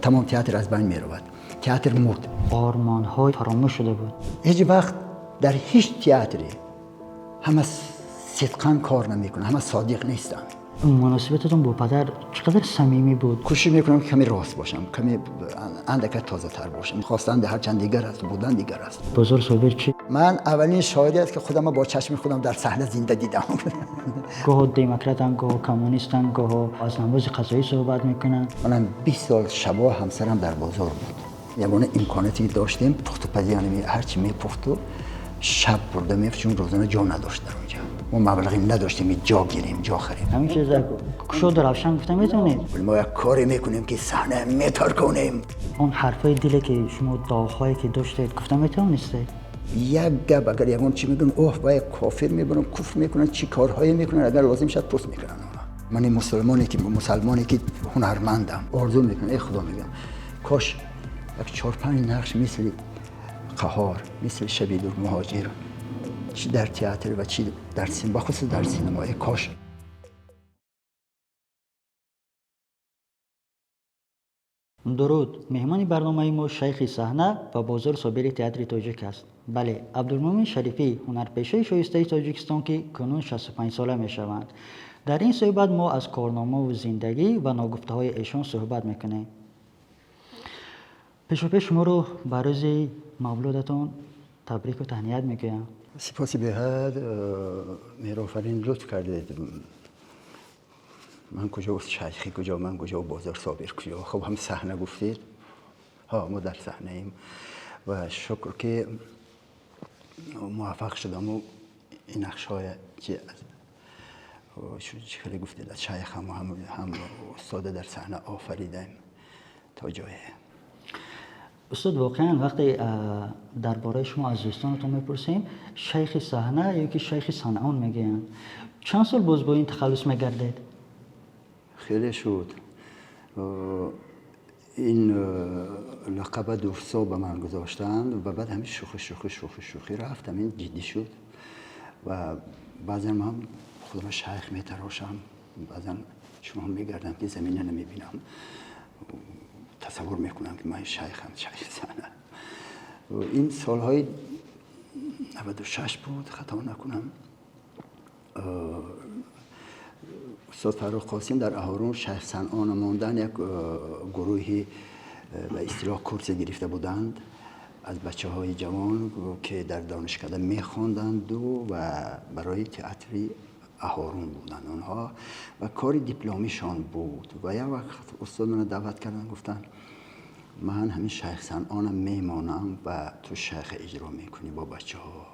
Тамом театр аз байн меравад. Театр мурд. Ормонҳо фаромӯш шуда буд. Ҳеҷ вақт дар ҳеҷ театре ҳама сидқан кор намекунанд, ҳама содиқ нестанд. Муносибататон бо падар чӣ қадар самимӣ буд? Кӯшиш мекунам, ки каме рост бошам, каме андак тозатар бошам. Хостан ҳарчанд дигар аст, будан дигар аст. Бозор Собир чӣ? Ман аввалин шоире аст, ки худамро бо чашми худам дар саҳна зинда дидам. Гоҳо демократанд, гоҳо коммунистанд, гоҳо аз намози қазоӣ суҳбат мекунанд. Манам 20 сол шабо ҳамсарам дар бозор буд. Ягона имконоте ки доштем, пухтупазӣ, яъне ҳарчи мепухту шаб бурда меф, чун рӯзона ҷо надошт дар онҷо. Мо маблағе надоштем, ки ҷо гирем, ҷо харем. Ҳамин чиз кушоду равшан гуфта метавонед? Мо як коре мекунем, ки саҳна метарконем. Он ҳарфҳои диле, ки шумо, доғҳое ки доштед, гуфта метавонистед? Як гап агар ягон чӣ мегӯям, оҳ, вай кофир мебарам, куфр мекунанд, чӣ корҳое мекунанд, агар лозим шуд, пӯст мекунанд онҳо. Ман мусалмоне ки ҳунармандам, орзу мекунам, эй Худо, мегӯям, кош як чор панҷ нақш мисли Қаҳор, мисли Шаби дур, Муҳоҷир, чӣ дар театр ва чӣ дар синема, бахусус дар синема, эй кош. Дуруд! Меҳмони барномаи мо шайхи саҳна ва Бозор Собири театри тоҷик аст. Бале, Абдулмӯмин Шарифӣ, ҳунарпешаи шоистаи Тоҷикистон, ки кунун 65 сола мешаванд. Дар ин суҳбат мо аз корномаву зиндагӣ ва ногуфтаҳои эшон суҳбат мекунем. Пешопеш шуморо ба рӯзи мавлудатон табрику таҳният мегӯям. Сипоси беҳад, Меҳрофарин, лутф кардед. Ман куҷо, шайхӣ куҷо, ман куҷо, Бозор Собир куҷо? Хуб, ҳам саҳна гуфтед, ҳа, мо дар саҳнаем ва шукр, ки муваффақ шудаму ин нақшҳое чи хеле гуфтед, аз шайх ҳам устода дар саҳна офаридаем то ҷое. Устод, воқеан вақте дар бораи шумо аз дӯстонатон мепурсем, шайхи саҳна ё ки шайхи санъон мегӯянд. Чанд сол боз бо ин тахаллус мегардед? Хеле шуд. Ин лақаба дӯстҳо ба ман гузоштанд ва баъд ҳамин шӯхӣ, шӯхӣ, шӯхӣ, шӯхӣ рафт, ҳамин ҷиддӣ шуд. Ва баъзан ман худро шайх метарошам, баъзан шумо мегардам, ки замина намебинам, тасаввур мекунам, ки ман шайхам, шайхи саҳна. Ин солҳои 96 буд, хато накунам. Устод Фаррух Қосим дар Аҳорун шайх Санъона мондан, як гурӯҳи ба истилоҳ курсе гирифта буданд аз бачаҳои ҷавон, ки дар донишкада мехонданду ва барои театри Аҳорун буданд онҳо ва кори дипломишон буд. Ва як вақт устод мана даъват карданд, гуфтанд: «Ман ҳамин шайх Санъона мемонам ва ту шайха иҷро мекунӣ бо бачаҳо».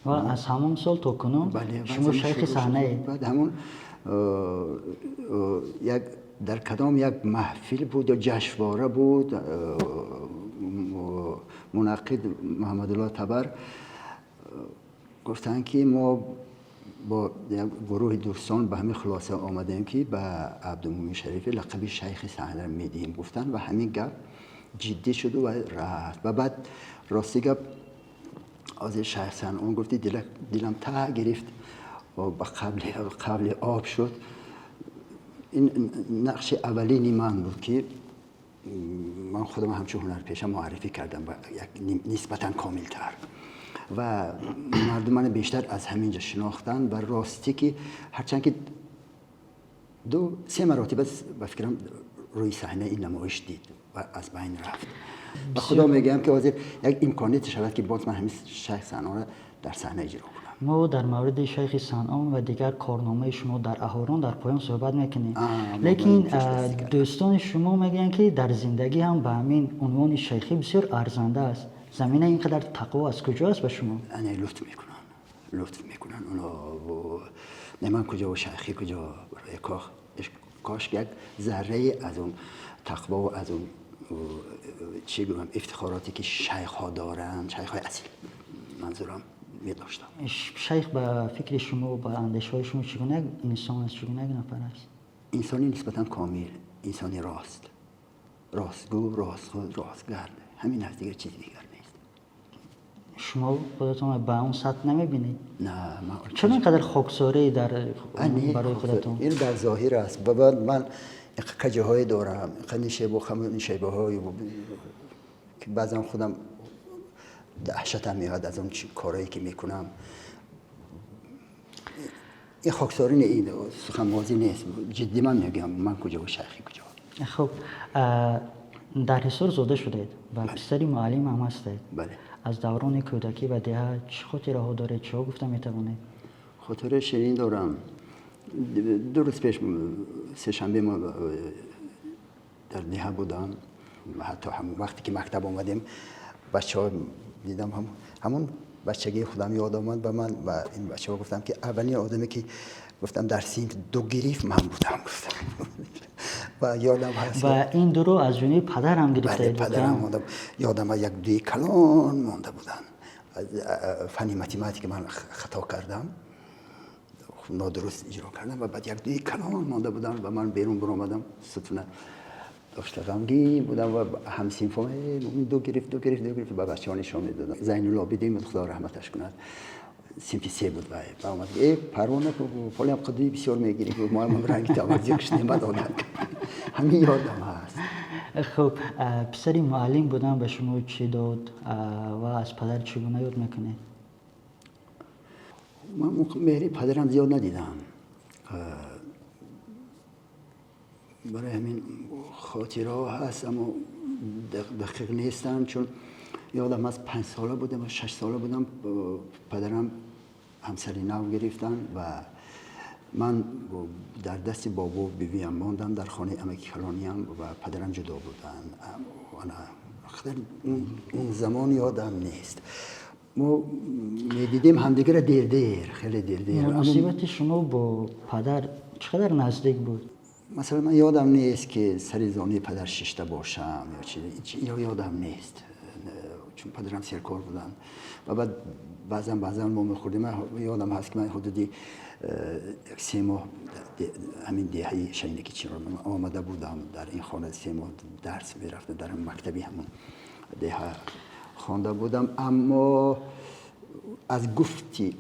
Ва аз ҳамон сол то кунун шумо шайхи саҳнаед. Баъд ҳамон як дар кадом як маҳфил буд ё ҷашнвора буд, мунаққид Муҳаммадулло Табар гуфтанд, ки мо бо як гурӯҳи дӯстон ба ҳамин хулоса омадем, ки ба Абдумӯмин Шарифӣ лақаби шайхи саҳна медиҳем, гуфтанд. Ва ҳамин гап ҷиддӣ шуду ва рафт. Ва баъд, рости гап, ҳозир шайх Санъон гуфти, дилам та гирифт, ба қавли об шуд. Ин нақши аввалини ман буд, ки ман худам ҳамчун ҳунарпеша муаррифӣ кардам як нисбатан комилтар ва мардум мана бештар аз ҳамин ҷо шинохтанд. Ва ростӣ, ки ҳарчанд ки ду се маротиба, ба фикрам, рӯи саҳна ин намоиш дид ва аз байн рафт. Ба Худо мегӯям, ки ҳозир як имконияте шавад, ки боз ман ҳамин шайх Санъонро дар саҳна иҷро кунам. Мо дар мавриди шайхи Санъон ва дигар корномаи шумо дар Аҳорун дар поён суҳбат мекунем, лекин дӯстони шумо мегӯянд, ки дар зиндагӣ ҳам ба ҳамин унвони шайхӣ бисёр арзанда аст. Замина ин қадар тақво аз куҷо аст ба шумо? Лутф мекунанд, лутф мекунанд оно. Не, ман куҷо, шайхӣ куҷо? Барои кош як заррае аз он тақво, аз он, чӣ гӯям, ифтихороте ки шайхҳо доранд, шайхҳои асил манзурам, медоштам. Шайх ба фикри шумо, ба андешаҳои шумо чӣ гуна як инсон аст, чӣ гуна як нафар аст? Инсони нисбатан комил, инсони рост, ростгӯ, ростхӯ, ростгард, ҳамин аст, дигар чизи дигар нест. Шумо худатон ба он сатҳ намебинед? На, ман Чаро ин қадар хоксорӣ дар барои худатон? Ин дар зоҳир аст. Ва баъд ман Инқа каҷаҳое дорам, инқа нишебу хаму нишебаҳое, ки баъзан худам даҳшатам меояд аз он корҳое ки мекунам. Ин хоксорӣ не, ин суханбозӣ нест, ҷиддӣ ман мегӯям, ман куҷо ва шайхӣ куҷо. Хуб, дар Ҳисор зода шудед ва писари муаллим ҳам ҳастед. Бале. Аз даврони кӯдакӣ ва деҳа чӣ хотираҳо доред, чиҳо гуфта метавонед? Хотираи ширин дорам. 2 рӯз пеш, сешанбе, мо дар деҳа будам. Ҳатто ҳамон вақте ки мактаб омадем, бачаҳо дидам, ҳамон бачагии худам ёд омад ба ман ва ин бачаҳо гуфтам, ки аввалин одаме ки гуфтам дар синф ду гирифт, ман будам, гуфтам. Ва ёдам ҳаст. Ва ин дуро аз ҷониби падарам гирифтаед? Бале, падарам монда. Ёдам як дуи калон монда буданд. Фанни математика ман хато кардам, нодуруст иҷро кардам ва баъд як дуи калон монда буданд ва ман берун баромадам, сутуна дошта, ғамгин будам ва ҳамсинфом: «Ду гирифт, ду гирифт, ду гирифт», ба бачаҳо нишон медодам. Зайнулобидин буд, худо раҳматаш кунад, синфи се буд вай ва омад: «Э, парво накун, ҳолиам қадри бисёр мегирӣ, мо ҳам ранги таваҷҷӯҳ шудем». Баъд одат, ҳамин ёдам ҳаст. Хуб, писари муаллим будан ба шумо чӣ дод ва аз падар чӣ гуна ёд мекунед? Ман меҳри падарам зиёд надидам, барои ҳамин хотираҳо ҳаст, аммо дақиқ нестанд, чун ёдам аз 5 сола будам, 6 сола будам, падарам ҳамсари нав гирифтанд ва ман дар дасти бобо бибиям мондам дар хонаи амаки калониям ва падарам ҷудо буданд. Он замон ёдам нест, мо медидем ҳамдигарро дер дер, хеле дер дер. Муносибати шумо бо падар чӣ қадар наздик буд? Масалан, ман ёдам нест, ки сари зонуи падар шишта бошам ё чи, ёдам нест, чун падарам серкор буданд ва баъд баъзан баъзан мо мехӯрдем. Ёдам ҳаст, ки ман ҳудуди 3 моҳ ҳамин деҳаи Шайнаки Чинор омада будам, дар ин хона 3 моҳ дарс мерафтам, дар мактаби ҳамон деҳа хонда будам. Аммо аз гуфти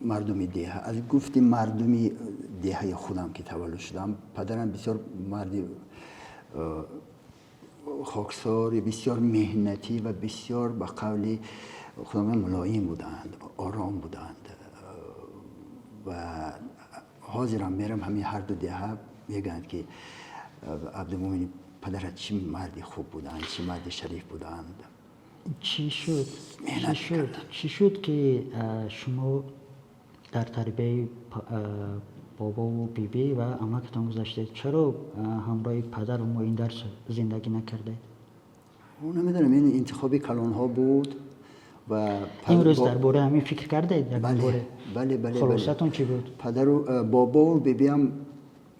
мардуми деҳа, аз гуфти мардуми деҳаи худам ки таваллуд шудам, падарам бисёр марди хоксори, бисёр меҳнатӣ ва бисёр, ба қавли худам, мулоим буданд, ором буданд. Ва ҳозирам мерам ҳамин ҳарду деҳа, мегӯянд, ки Абдумӯмини падарат чӣ марди хуб буданд, чӣ марди шариф буданд. Чӣ шуд, чӣ шуд, чӣ шуд, ки шумо дар тарбияи бобову бибӣ ва амакатон гузаштед? Чаро ҳамроҳи падару мо ин дарс зиндагӣ накардед? Намедонам, ин интихоби калонҳо буд ва Имрӯз дар бораи ҳамин фикр кардаед? Бале. Хулосатон чӣ буд? Падару бобову бибиам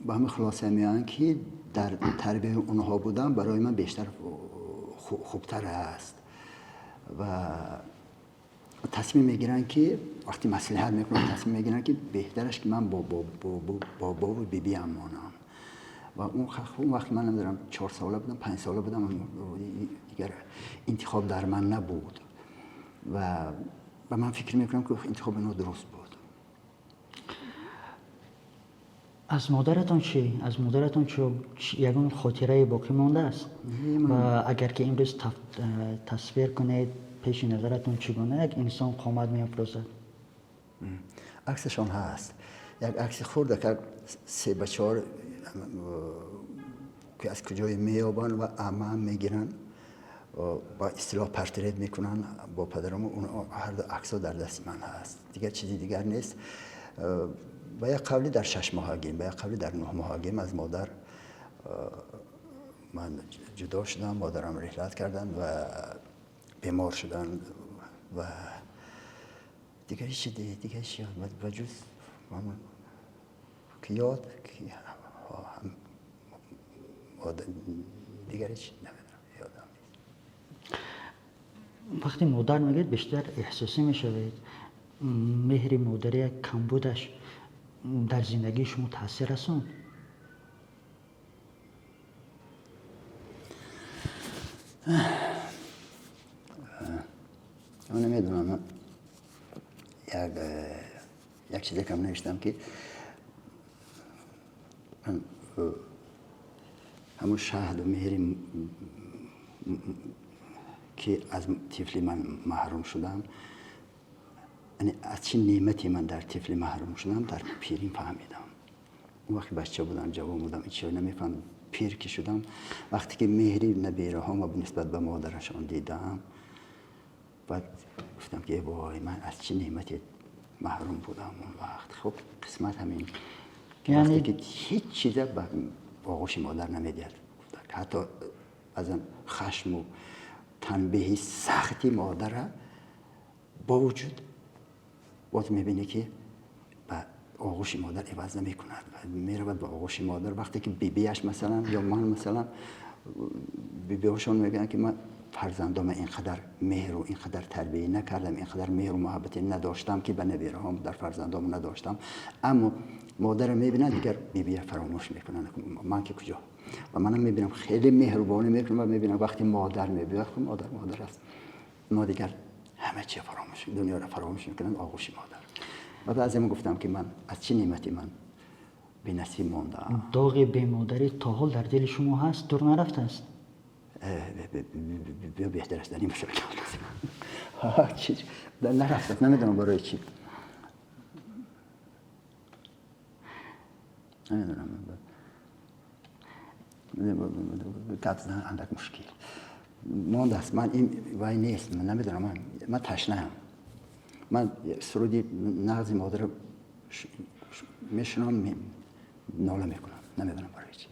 ба ҳамин хулоса меоянд, ки дар тарбияи онҳо будам барои ман бештар хубтар аст ва тасмим мегиранд, ки вақте маслиҳат мекунанд, тасмим мегиранд, ки беҳтараш ки ман бо бобову бибиам монам. Ва он вақт ман намедонам, 4 сола будам, 5 сола будам, дигар интихоб дар ман набуд ва ман фикр мекунам, ки интихоби онҳо дуруст буд. Аз модаратон чӣ? Аз модаратон чӣ, ягон хотирае боқӣ мондааст? Ва агар ки имрӯз тасвир кунед, пеши назаратон чӣ гуна як инсон қомат меафрӯзад? Аксашон ҳаст, як акси хурда, как 3 ба 4, ки аз куҷое меёбанд ва амаам мегиранд, ба истилоҳ портрет мекунанд бо падарам. Ҳарду аксҳо дар дасти ман ҳаст, дигар чизи дигар нест. Ба як қавли дар 6 моҳагим, ба як қавли дар 9 моҳагим аз модар ман ҷудо шудам. Модарам реҳлат карданд ва бемор шуданд ва дигар ҳечи, дигар ҳеч ба ҷуз ҳамон ки ёд ки дигар ҳеч намедонам, ёдам нест. Вақте модар мегӯед, бештар эҳсосӣ мешавед. Меҳри модарӣ, як камбудаш дар зиндагии шумо таъсир расонд? Ман намедонам, як чизе кам навиштам, ки ман Ҳамун шаҳду меҳри ки аз тифли ман маҳрум шудам, яъне аз чӣ неъмате ман дар тифлӣ маҳрум шудам, дар пирӣ фаҳмидам. Он вақт бача будам, ҷавон будам, ин чизҳоро намефаҳмидам. Пир ки шудам, вақте ки меҳри набераҳоро нисбат ба модарашон дидам, баъд гуфтам ки эй вой, ман аз чӣ неъмате маҳрум будам он вақт. Хуб, қисмат ҳамин. Яъне вақте ки ҳеҷ чиза ба оғӯши модар намедиҳад, ҳатто аз он хашму танбеҳи сахти модара бо вуҷуд боз мебинӣ ки ба оғӯши модар иваз намекунад ва меравад ба оғӯши модар. Вақте ки бибиаш масалан ё ман масалан бибиҳошон мегӯянд ки ман фарзандома инқадар меҳру инқадар тарбия накардам, инқадар меҳру муҳаббате надоштам ки ба набераҳом дар фарзандом надоштам, аммо модарро мебинанд, дигар бибия фаромӯш мекунанд, ман ки куҷо. Ва манам мебинам хеле меҳрубонӣ мекунам ва мебинам вақте модар мебиёд, хуб модар модар аст, мо дигар ҳама чиз фаромӯш, дунёро фаромӯш мекунанд, оғӯши модар. Ва баъзе гуфтам ки ман аз чӣ неъмате ман бенасиб мондаам. Доғи бемодарӣ то ҳол дар дили шумо ҳаст, дур нарафтааст? Биё беҳтар аст дар ин масъала нарафтааст, намедонам барои чӣ, намедонам, гап задан андак мушкил мондааст. Ман ин вай нест, ман намедонам, ман ташнаам. Ман суруди нағзи модарро мешунавам, нола мекунам, намедонам барои чӣ.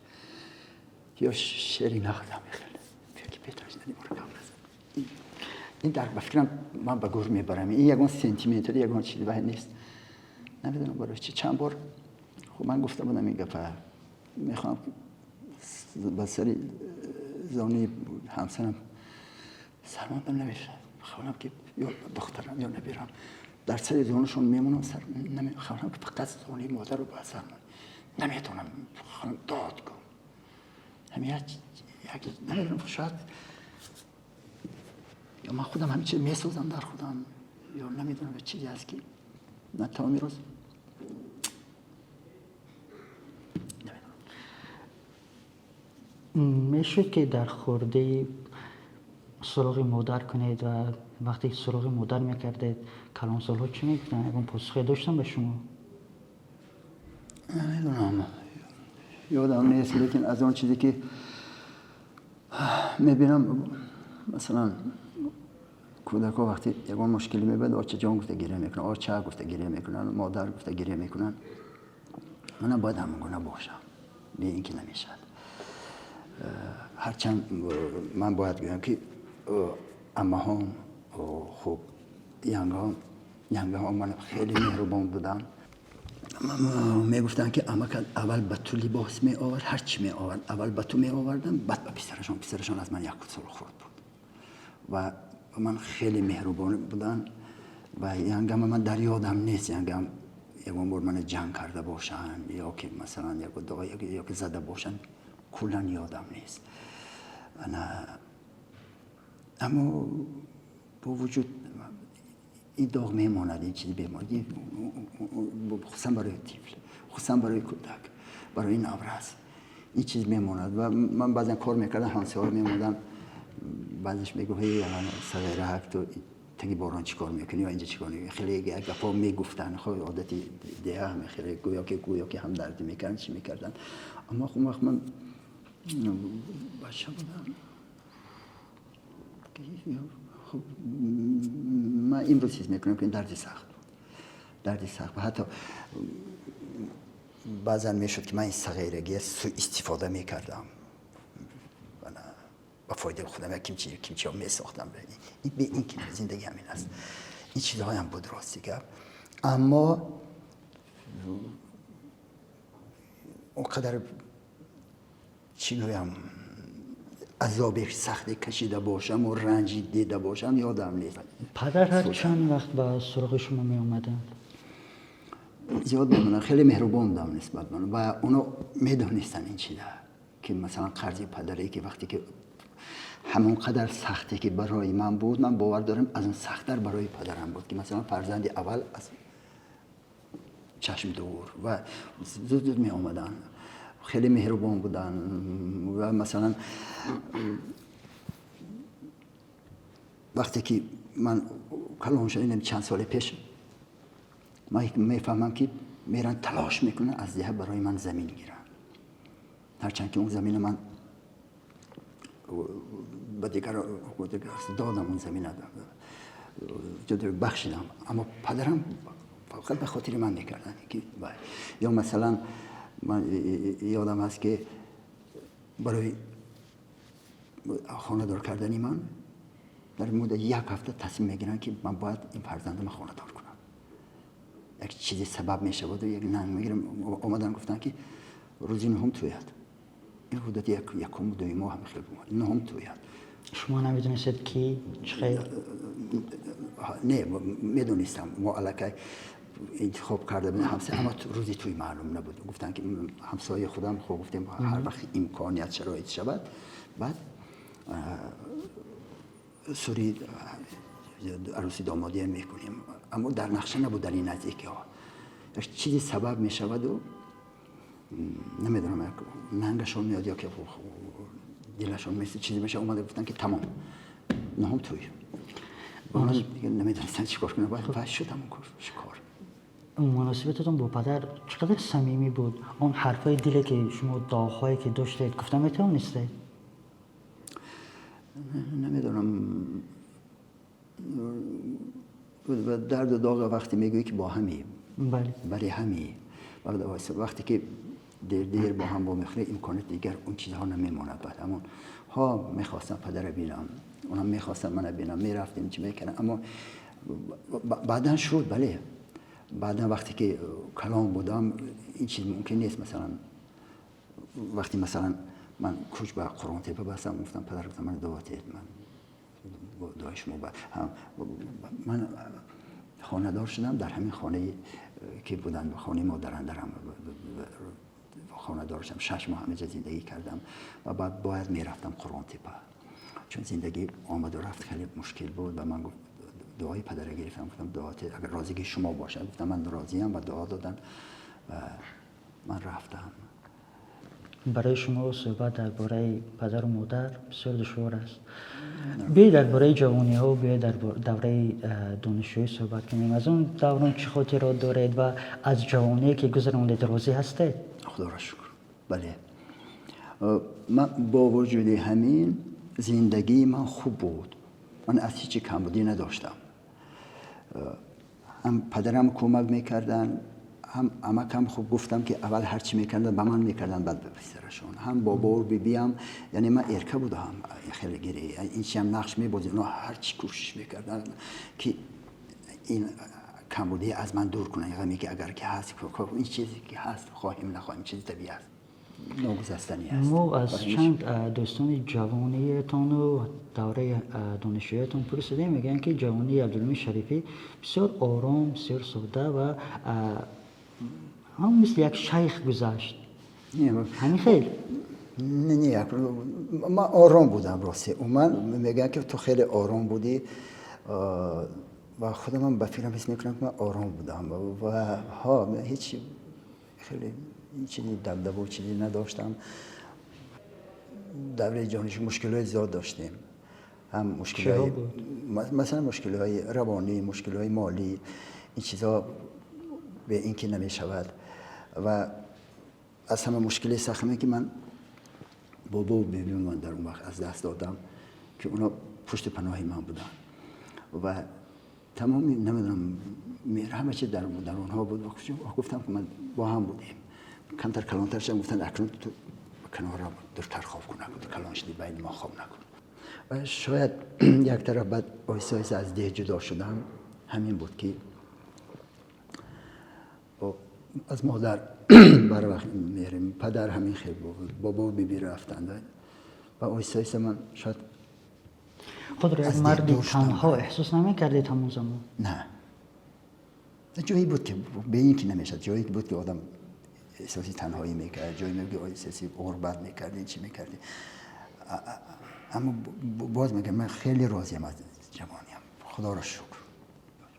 Ё шеъри нағзам мехеле ки беҳтар аст дар ин бора гап назанам. Ин дар ба фикрам ман ба гур мебарам, ин ягон сентиментали ягон чиз вай нест, намедонам барои чӣ. Чанд бор хуб ман гуфта будам ин гапа, мехоҳам ба сари зонуи ҳамсарам сармондам, намешавад. Мехоҳам ки ё духтарам ё набирам дар сари зонушон мемонам, сар намехоҳам ки фақат зонуи модарро ба сар наметавонам, мехоҳам дод кунам. Ҳамин як намедонам, шояд ё ман худам ҳамин чиз месозам дар худам, ё намедонам чизе ҳаст ки ман тамоми рӯз мешуд ки дар хурдӣ суроғи модар кунед ва вақте суроғи модар мекардед калонсолҳо чӣ мегуфтанд? Ягон посухе доштанд ба шумо? Намедонам, ёдам нест, лекин аз он чизе ки мебинам, масалан кӯдакҳо вақте ягон мушкиле мебинанд, очаҷон гуфта гиря мекунанд, оча гуфта гиря мекунанд, модар гуфта гиря мекунанд. Манам бояд ҳамон гуна бошам, бе ин ки намешавад. Ҳарчанд ман бояд гӯям ки аммаҳом, хуб янгаҳом ман хеле меҳрубон буданд. Мегуфтанд ки амака аввал ба ту либос меовард, ҳар чӣ меовард аввал ба ту меовардам, баъд ба писарашон. Писарашон аз ман 1 сол хурд буд ва ман хеле меҳрубон буданд. Ва янгама ман дар ёдам нест янгам ягон бор мана ҷанг карда бошанд ё ки масалан ё ки зада бошанд, куллан ёдам нест. Аммо бо вуҷуд ин доғ мемонад, ин чиз бемонад, хусусан барои тифл, хусусан барои кӯдак, барои наврас ин чиз мемонад. Ва ман баъзан кор мекардам, ҳамсояҳо мемонданд, баъзеш мегуфт эй сағираҳак, ту таги борон чӣ кор мекунӣ ё инҷа чӣ кор мекунӣ? Хеле гапҳо мегуфтанд, хо одати деҳа хеле гӯё ки ҳамдардӣ мекарданд, чӣ мекарданд. Аммо он вақт ман бача будам. Хуб, ман имрӯз ҳис мекунам ки ин дарди сахт буд, дарди сахт. Ва ҳатто баъзан мешуд ки ман ин сағирагия суистифода мекардам ба фоидаи худам, як кимчиҳо месохтам. Ин ки зиндагӣ ҳамин аст. Ин чизҳоям буд, рости гап. Аммо он қадар чӣ гӯям, азоби сахте кашида бошам ва ранҷи дида бошам ёдам нест. Падар ҳар чанд вақт ба суроғи шумо меомаданд? Зиёд мемонанд, хеле меҳрубон будам нисбат ба ман ва оно медонистанд ин чиза ки масалан қарзи падаре ки вақте ки ҳамон қадар сахте ки барои ман буд, ман бовар дорам аз он сахттар барои падарам буд ки масалан фарзанди аввал аз чашм дур ва зуд зуд меомаданд. Хеле меҳрубон буданд ва масалан вақте ки ман калон шудам, чанд сол пеш, ман мефаҳмам ки меран талош мекунанд аз деҳа барои ман замин гиранд, ҳарчанд ки он замина ман ба дигар додам, он замина бахшидам, аммо падарам фақат ба хотири ман мекарданд. Ё масалан ман ёдам ҳаст ки барои хонадор кардани ман дар муддати як ҳафта тасмим мегиранд ки ман бояд ин фарзандамро хонадор кунам. Як чизе сабаб мешавад, як нанг мегирам. Омадан гуфтанд ки рӯзи нӯҳум туяд. Ин ҳудуди якум дуюм моҳ ҳам хеле буд. Нӯҳум туяд. Шумо намедонистед ки чӣ хел? Не, медонистам, мо аллакай интихоб карда будем ҳамсоя, аммо рӯзи туй маълум набуд. Гуфтанд ки ҳамсояи худам, хуб гуфтем ҳар вақт имконият шароит шавад, баъд сури арӯси домодия мекунем. Аммо дар нақша набуд дар ин наздикиҳо. Як чизе сабаб мешаваду намедонам, як нангашон меояд ё ки дилашон месӯзад, чизе мешавад, омада гуфтанд ки тамом, нӯҳум туй. Ман намедонистам чӣ кор кунам, баъд шуд ҳамон кор. Муносибататон бо падар чӣ қадар самимӣ буд? Он ҳарфҳои диле ки шумо, доғҳое ки доштед, гуфта метавонистед? Намедонам, дарду доғ вақте мегӯӣ ки бо ҳамӣ, барои ҳамӣ, вақте ки дер дер бо ҳам вомехӯрӣ, имконият дигар он чизҳо намемонад. Баъд ҳамон ҳо мехостам падарро бинам, онам мехостам мана бинам, мерафтем, чӣ мекардам, аммо баъдан шуд, бале. Баъдан вақте ки калон будам, ин чиз мумкин нест. Масалан вақте масалан ман кӯч ба Қурғонтеппа бастам, гуфтам падар, гуфтам ман дуо диҳед, ман дуои шумо. Ман хонадор шудам дар ҳамин хонае ки буданд, хонаи модарандарам хонадор шудам. 6 моҳ ҳамаҷо зиндагӣ кардам ва баъд бояд мерафтам Қурғонтеппа, чун зиндагӣ омаду рафт хеле мушкил буд. Ва ман дуои падара гирифтам, гуфтам дуо агар розигии шумо бошад, гуфтам ман розиям ва дуо доданд ва ман рафтам. Барои шумо суҳбат дар бораи падару модар бисёр душвор аст. Биёед дар бораи ҷавониҳо, биёед дар давраи донишҷӯӣ суҳбат кунем. Аз он даврон чӣ хотирот доред ва аз ҷавоние ки гузарондед розӣ ҳастед? Худоро шукр, бале. Ман бо вуҷуди ҳамин зиндагии ман хуб буд, ман аз ҳеҷ камбудӣ надоштам. Ҳам падарам кӯмак мекарданд, ҳам амакам, хуб гуфтам ки аввал ҳарчи мекарданд ба ман мекарданд, баъд ба писарашон. Ҳам бобову бибиам, яъне ман эрка будам, хеле гире ин чиам нақш мебозид. Онҳо ҳарчи кӯшиш мекарданд ки ин камбудӣ аз ман дур кунанд, ғаме ки агар ки ҳаст, ин чизе ки ҳаст, хоҳем нахоҳем, чизи табиӣ аст, ногузастанӣ аст. Мо аз чанд дӯстони ҷавониятону давраи донишҷӯиятон пурсидем, мегӯянд ки ҷавонии Абдулмӯмин Шарифӣ бисёр ором, бисёр сода ва ҳам мисли як шайх гузашт. Ҳамин хел? Не, ман ором будам, рости. Ман мегӯям ки ту хеле ором будӣ ва худамам ба фикрам ҳис мекунам ки ман ором будам ва ҳа, ҳеҷ хеле чизи дабдабу чизе надоштам. Давраи ҷонишӣ мушкилиҳои зиёд доштем, ҳам мушкилиҳои масалан мушкилиҳои равонӣ, мушкилиҳои молӣ, ин чизҳо бе ин ки намешавад. Ва аз ҳама мушкили сахт ки ман бобову бибиам ман дар он вақт аз даст додам, ки онҳо пушти паноҳи ман буданд ва тамоми намедонам ҳама чиз дар онҳо буд. Гуфтам ки ман бо ҳам будем, камтар калонтар шудам, гуфтанд акнун ту канора дуртар хоб кун, калон шудӣ, байни мо хоб накун. Ва шояд як тараф баъд оҳиста оҳиста аз деҳ ҷудо шудам, ҳамин буд ки аз модар барвақт мерем, падар ҳамин хел буд, бобо биби рафтанд ва оҳиста оҳиста ман шояд худро як марди танҳо эҳсос намекардед ҳамон замон? Не, ҷое буд ки бе ин ки намешавад, ҷое буд ки одам эҳсоси танҳоӣ мекард, ҷое буд ки эҳсоси ғурбат мекард, чӣ мекардӣ. Аммо боз мегӯям, ман хеле розиям аз ҷавониям, худоро шукр.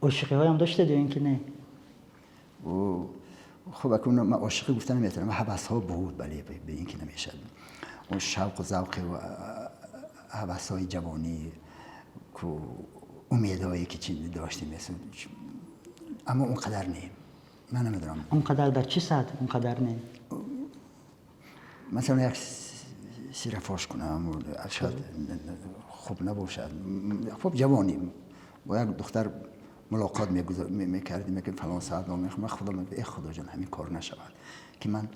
Ошиқиҳоям доштед ё ин ки не? Хуб, акун ман ошиқӣ гуфта наметавонам, ҳавасҳо буд, бале, ба ин ки намешавад. Он шавқу завқи ҳавасҳои ҷавонӣ ку умедҳое ки чи доштем, аммо он қадар не, ман намедонам. Он қадар дар чӣ сатҳ он қадар не? Масалан, як сира фош кунам, шояд хуб набошад. Хуб, ҷавонем, бо як духтар мулоқот мекардем, ки фалон соат ман худо, э худоҷон, ҳамин кор нашавад, ки ман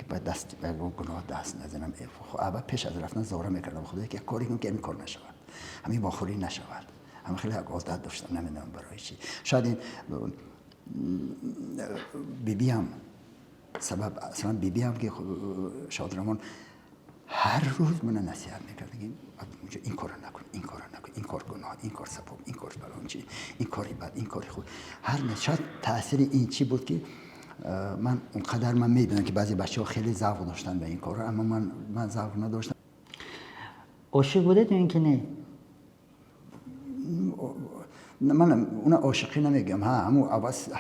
ба даст ба гуноҳ даст назанам. Аввал пеш аз рафтан зора мекардам худо, ки як коре кун, ки ҳамин кор нашавад, ҳамин вохӯрӣ нашавад. Ҳама хеле як одат доштам, намедонам барои чӣ. Шояд ин бибиам сабаб, аслан бибиам, ки шодравон, ҳар рӯз мана насиҳат мекард, ки ин корро накун, ин корро накун, ин кор гуноҳ, ин кор савоб, ин кор фалон чи, ин кори бад, ин кори хуб. Ҳар шояд таъсири ин чӣ буд, ки ман он қадар, ман медонам, ки баъзе бачаҳо хеле завқ доштанд ба ин корро, аммо ман завқ надоштам. Ошиқ будед ё ин ки не? Ман уна ошиқӣ намегӯям. Ҳа, ҳамун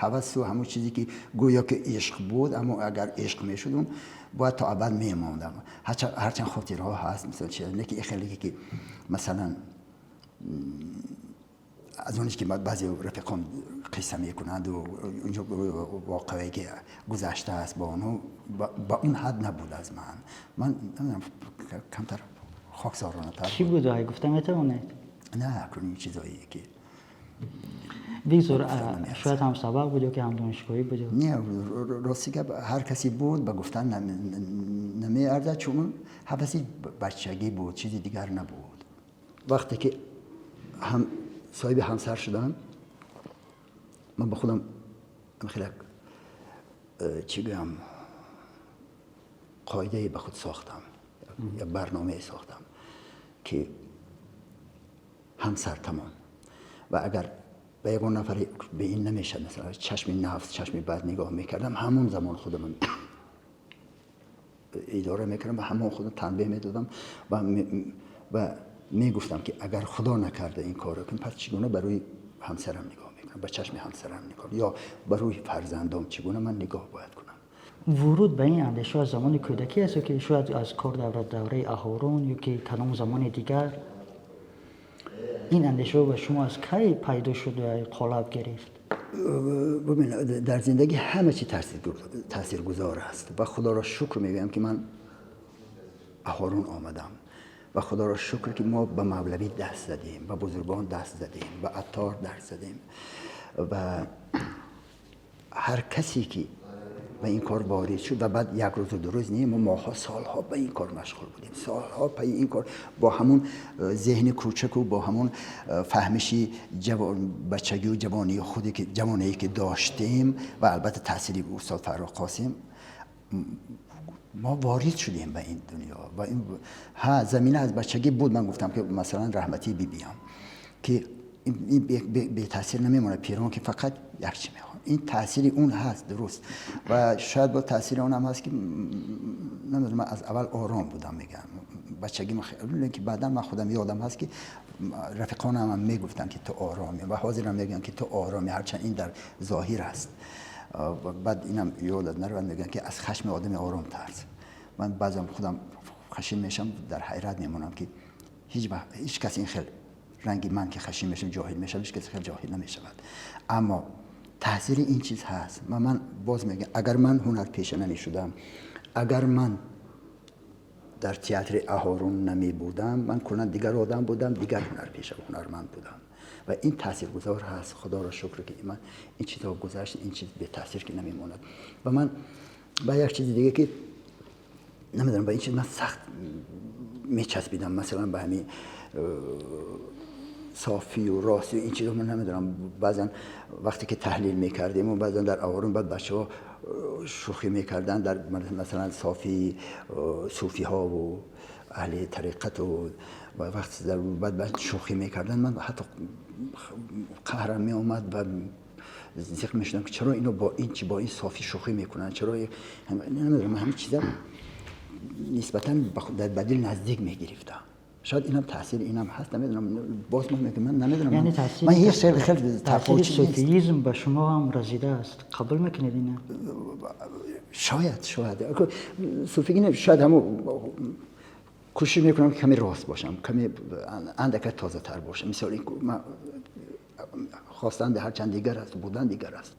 ҳавасу ҳамун чизе, ки гӯё ки ишқ буд, аммо агар ишқ мешуд, он бояд то абад мемондам. Ҳарчанд хотирҳо ҳаст, мисол чи, лекин хеле ки масалан аз онеш ки баъзе рафиқон қисса мекунанд, унҷо воқеае ки гузаштааст бо онҳо, ба он ҳад набуд аз ман. Ман камтар хоксоронатар. Кӣ буд, гуфта метавонед? Не, акнун ин чизое ки Бигзор, шояд ҳам сабақ буд ё ки ҳамдонишгоҳӣ буд? Не, рости гап, ҳар касе буд, ба гуфтан намеарзад, чун ҳаваси бачагӣ буд, чизи дигар набуд. Вақте ки ҳам соҳиби ҳамсар шудам, ман ба худам хеле, чӣ гӯям, қоидае ба худ сохтам, як барномае сохтам, ки ҳамсар тамом ва агар ба ягон нафаре, ба ин намешад, масалан, чашми нафс, чашми бад нигоҳ мекардам, ҳамон замон худам идора мекардам ва ҳамон худам танбеҳ медодам ва мегуфтам, ки агар худо накарда ин корро кунам, пас чӣ гуна ба рӯи ҳамсарам нигоҳ мекунам, ба чашми ҳамсарам нигоҳ, ё ба рӯи фарзандом чӣ гуна ман нигоҳ бояд кунам? Вуруд ба ин андеша аз замони кӯдакӣ аст ё ки шояд аз кор дар давраи Аҳорун ё ки кадом замони дигар? Ин андешаҳо ба шумо аз кай пайдо шуд ва қолаб гирифт? Бибин, дар зиндагӣ ҳама чи таъсиргузор аст ва худоро шукр мегӯям, ки ман Аҳорун омадам, ва худоро шукр, ки мо ба Мавлавӣ даст задем, ба бузургон даст задем, ба Аттор даст задем ва ҳар касе ки ба ин кор ворид шуд. Ва баъд як рӯзу 2 рӯз не, мо моҳҳо, солҳо ба ин кор машғул будем, солҳо пайи ин кор, бо ҳамун зеҳни кӯчаку бо ҳамун фаҳмиши бачагию ҷавонии худе ки ҷавоние ки доштем ва албатта таъсири устод Фаррух Қосим, мо ворид шудем ба ин дунё. Ва ҳа, замина аз бачагӣ буд. Ман гуфтам, ки масалан раҳматии бибиям, ки ин бетаъсир намемонад. Пирон ки фақат як чи мехоҳад, ин таъсири он ҳаст, дуруст. Ва шояд бо таъсири он ҳам ҳаст, ки намедонам, ман аз аввал ором будам, мегӯям, бачагӣ, ки баъдан ман худам ёдам ҳаст, ки рафиқонам ҳам мегуфтанд, ки ту ороми, ва ҳозирам мегӯянд, ки ту ороми, ҳарчанд ин дар зоҳир аст. Баъд инам ёдат наравад, мегӯянд, ки аз хашми одами ором тарс. Ман баъзан худам хашин мешавам, дар ҳайрат мемонам, ки ҳеҷ кас ин хел ранги ман ки хашин мешавам, ҷоҳил мешавам, ҳеҷ кас хел ҷоҳил намешавад. Аммо таъсири ин чиз ҳаст. Ва ман боз мегӯям, агар ман ҳунарпеша намешудам, агар ман дар театри Аҳорун намебудам, ман куллан дигар одам будам, дигар ҳунарпеша, ҳунарманд будам. Ва ин таъсиргузор ҳаст. Худоро шукр, ки ман ин чизҳо гузашт, ин чиз бетаъсир ки намемонад. Ва ман ба як чизи диге, ки намедонам, ба ин чиз ман сахт мечаспидам, масалан, ба ҳамин софию ростию ин чизо, ман намедонам, баъзан вақте ки таҳлил мекардем, баъзан дар Аҳорун, баъд бачаҳо шӯхӣ мекарданд дар масалан софи суфиҳову аҳли тариқату, ва вақт баъд шӯхӣ мекарданд, ман ҳатто қаҳрам меомад ва зиқ мешудам, ки чаро ино бо ин чи, бо ин софӣ шӯхӣ мекунанд, чаро? Намедонам, ҳамин чиза нисбатан ба дил наздик мегирифтам. Шояд инам таъсири инам ҳаст, намедонам. Боз ман мегӯям, ман намедонам. Яъне таъсир, ман ҳеҷ хеле хеле таъсири суфиизм ба шумо ҳам расидааст. Қабул мекунед инро? Шояд, шояд. Суфигӣ не, шояд ҳамон кӯшиш мекунам, ки каме рост бошам, каме андак тозатар бошам. Мисол, ин ман хостан ҳарчанд дигар аст, будан дигар аст.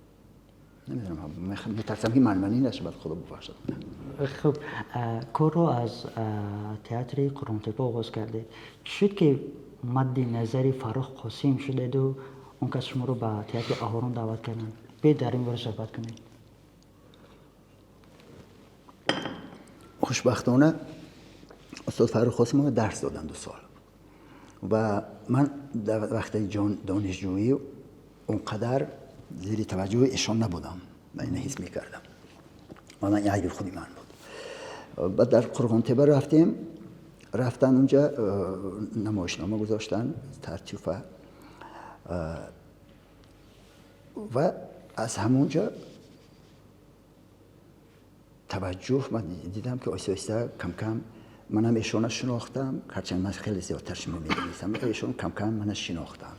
Намедонам, метарсам, ки манманӣ нашавад, Худо бубахшад. Хуб, корро аз театри Қурғонтеппа оғоз кардед. Чӣ шуд, ки мадди назари Фаррух Қосим шудеду он кас шуморо ба театри Аҳорун даъват карданд? Биёед, дар ин бора суҳбат кунед. Хушбахтона, устод Фаррух Қосим дарс доданд 2 сол ва ман дар вақти донишҷӯӣ он қадар зери таваҷҷӯҳи эшон набудам. Ман инро ҳис мекардам ва ман, ин айби худи ман буд. Баъд дар Қурғонтеппа рафтем, рафтан унҷа намоишнома гузоштан, Тартюфа, ва аз ҳамонҷо таваҷҷӯҳ ман дидам, ки оҳиста оҳиста, кам кам манам эшонро шинохтам. Ҳарчанд ман хеле зиёдтар шумо медонистам, эшон кам кам мана шинохтам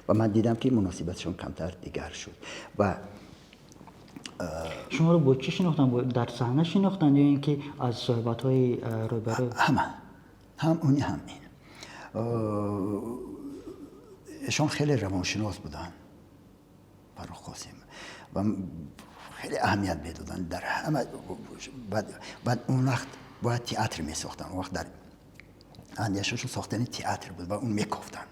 ва ман дидам, ки муносибатшон камтар дигар шуд ва Шуморо бо чӣ шинохтанд? Дар саҳна шинохтанд ё ин ки аз суҳбатҳои рӯбарӯ? Ҳама, ҳам уни, ҳам ин. Эшон хеле равоншинос буданд, Фаррух Қосим, ва хеле аҳамият медоданд дар ҳама. Баъд он вақт бояд театр месохтанд. Он вақт дар андешашон сохтани театр буд ва он мекофтанд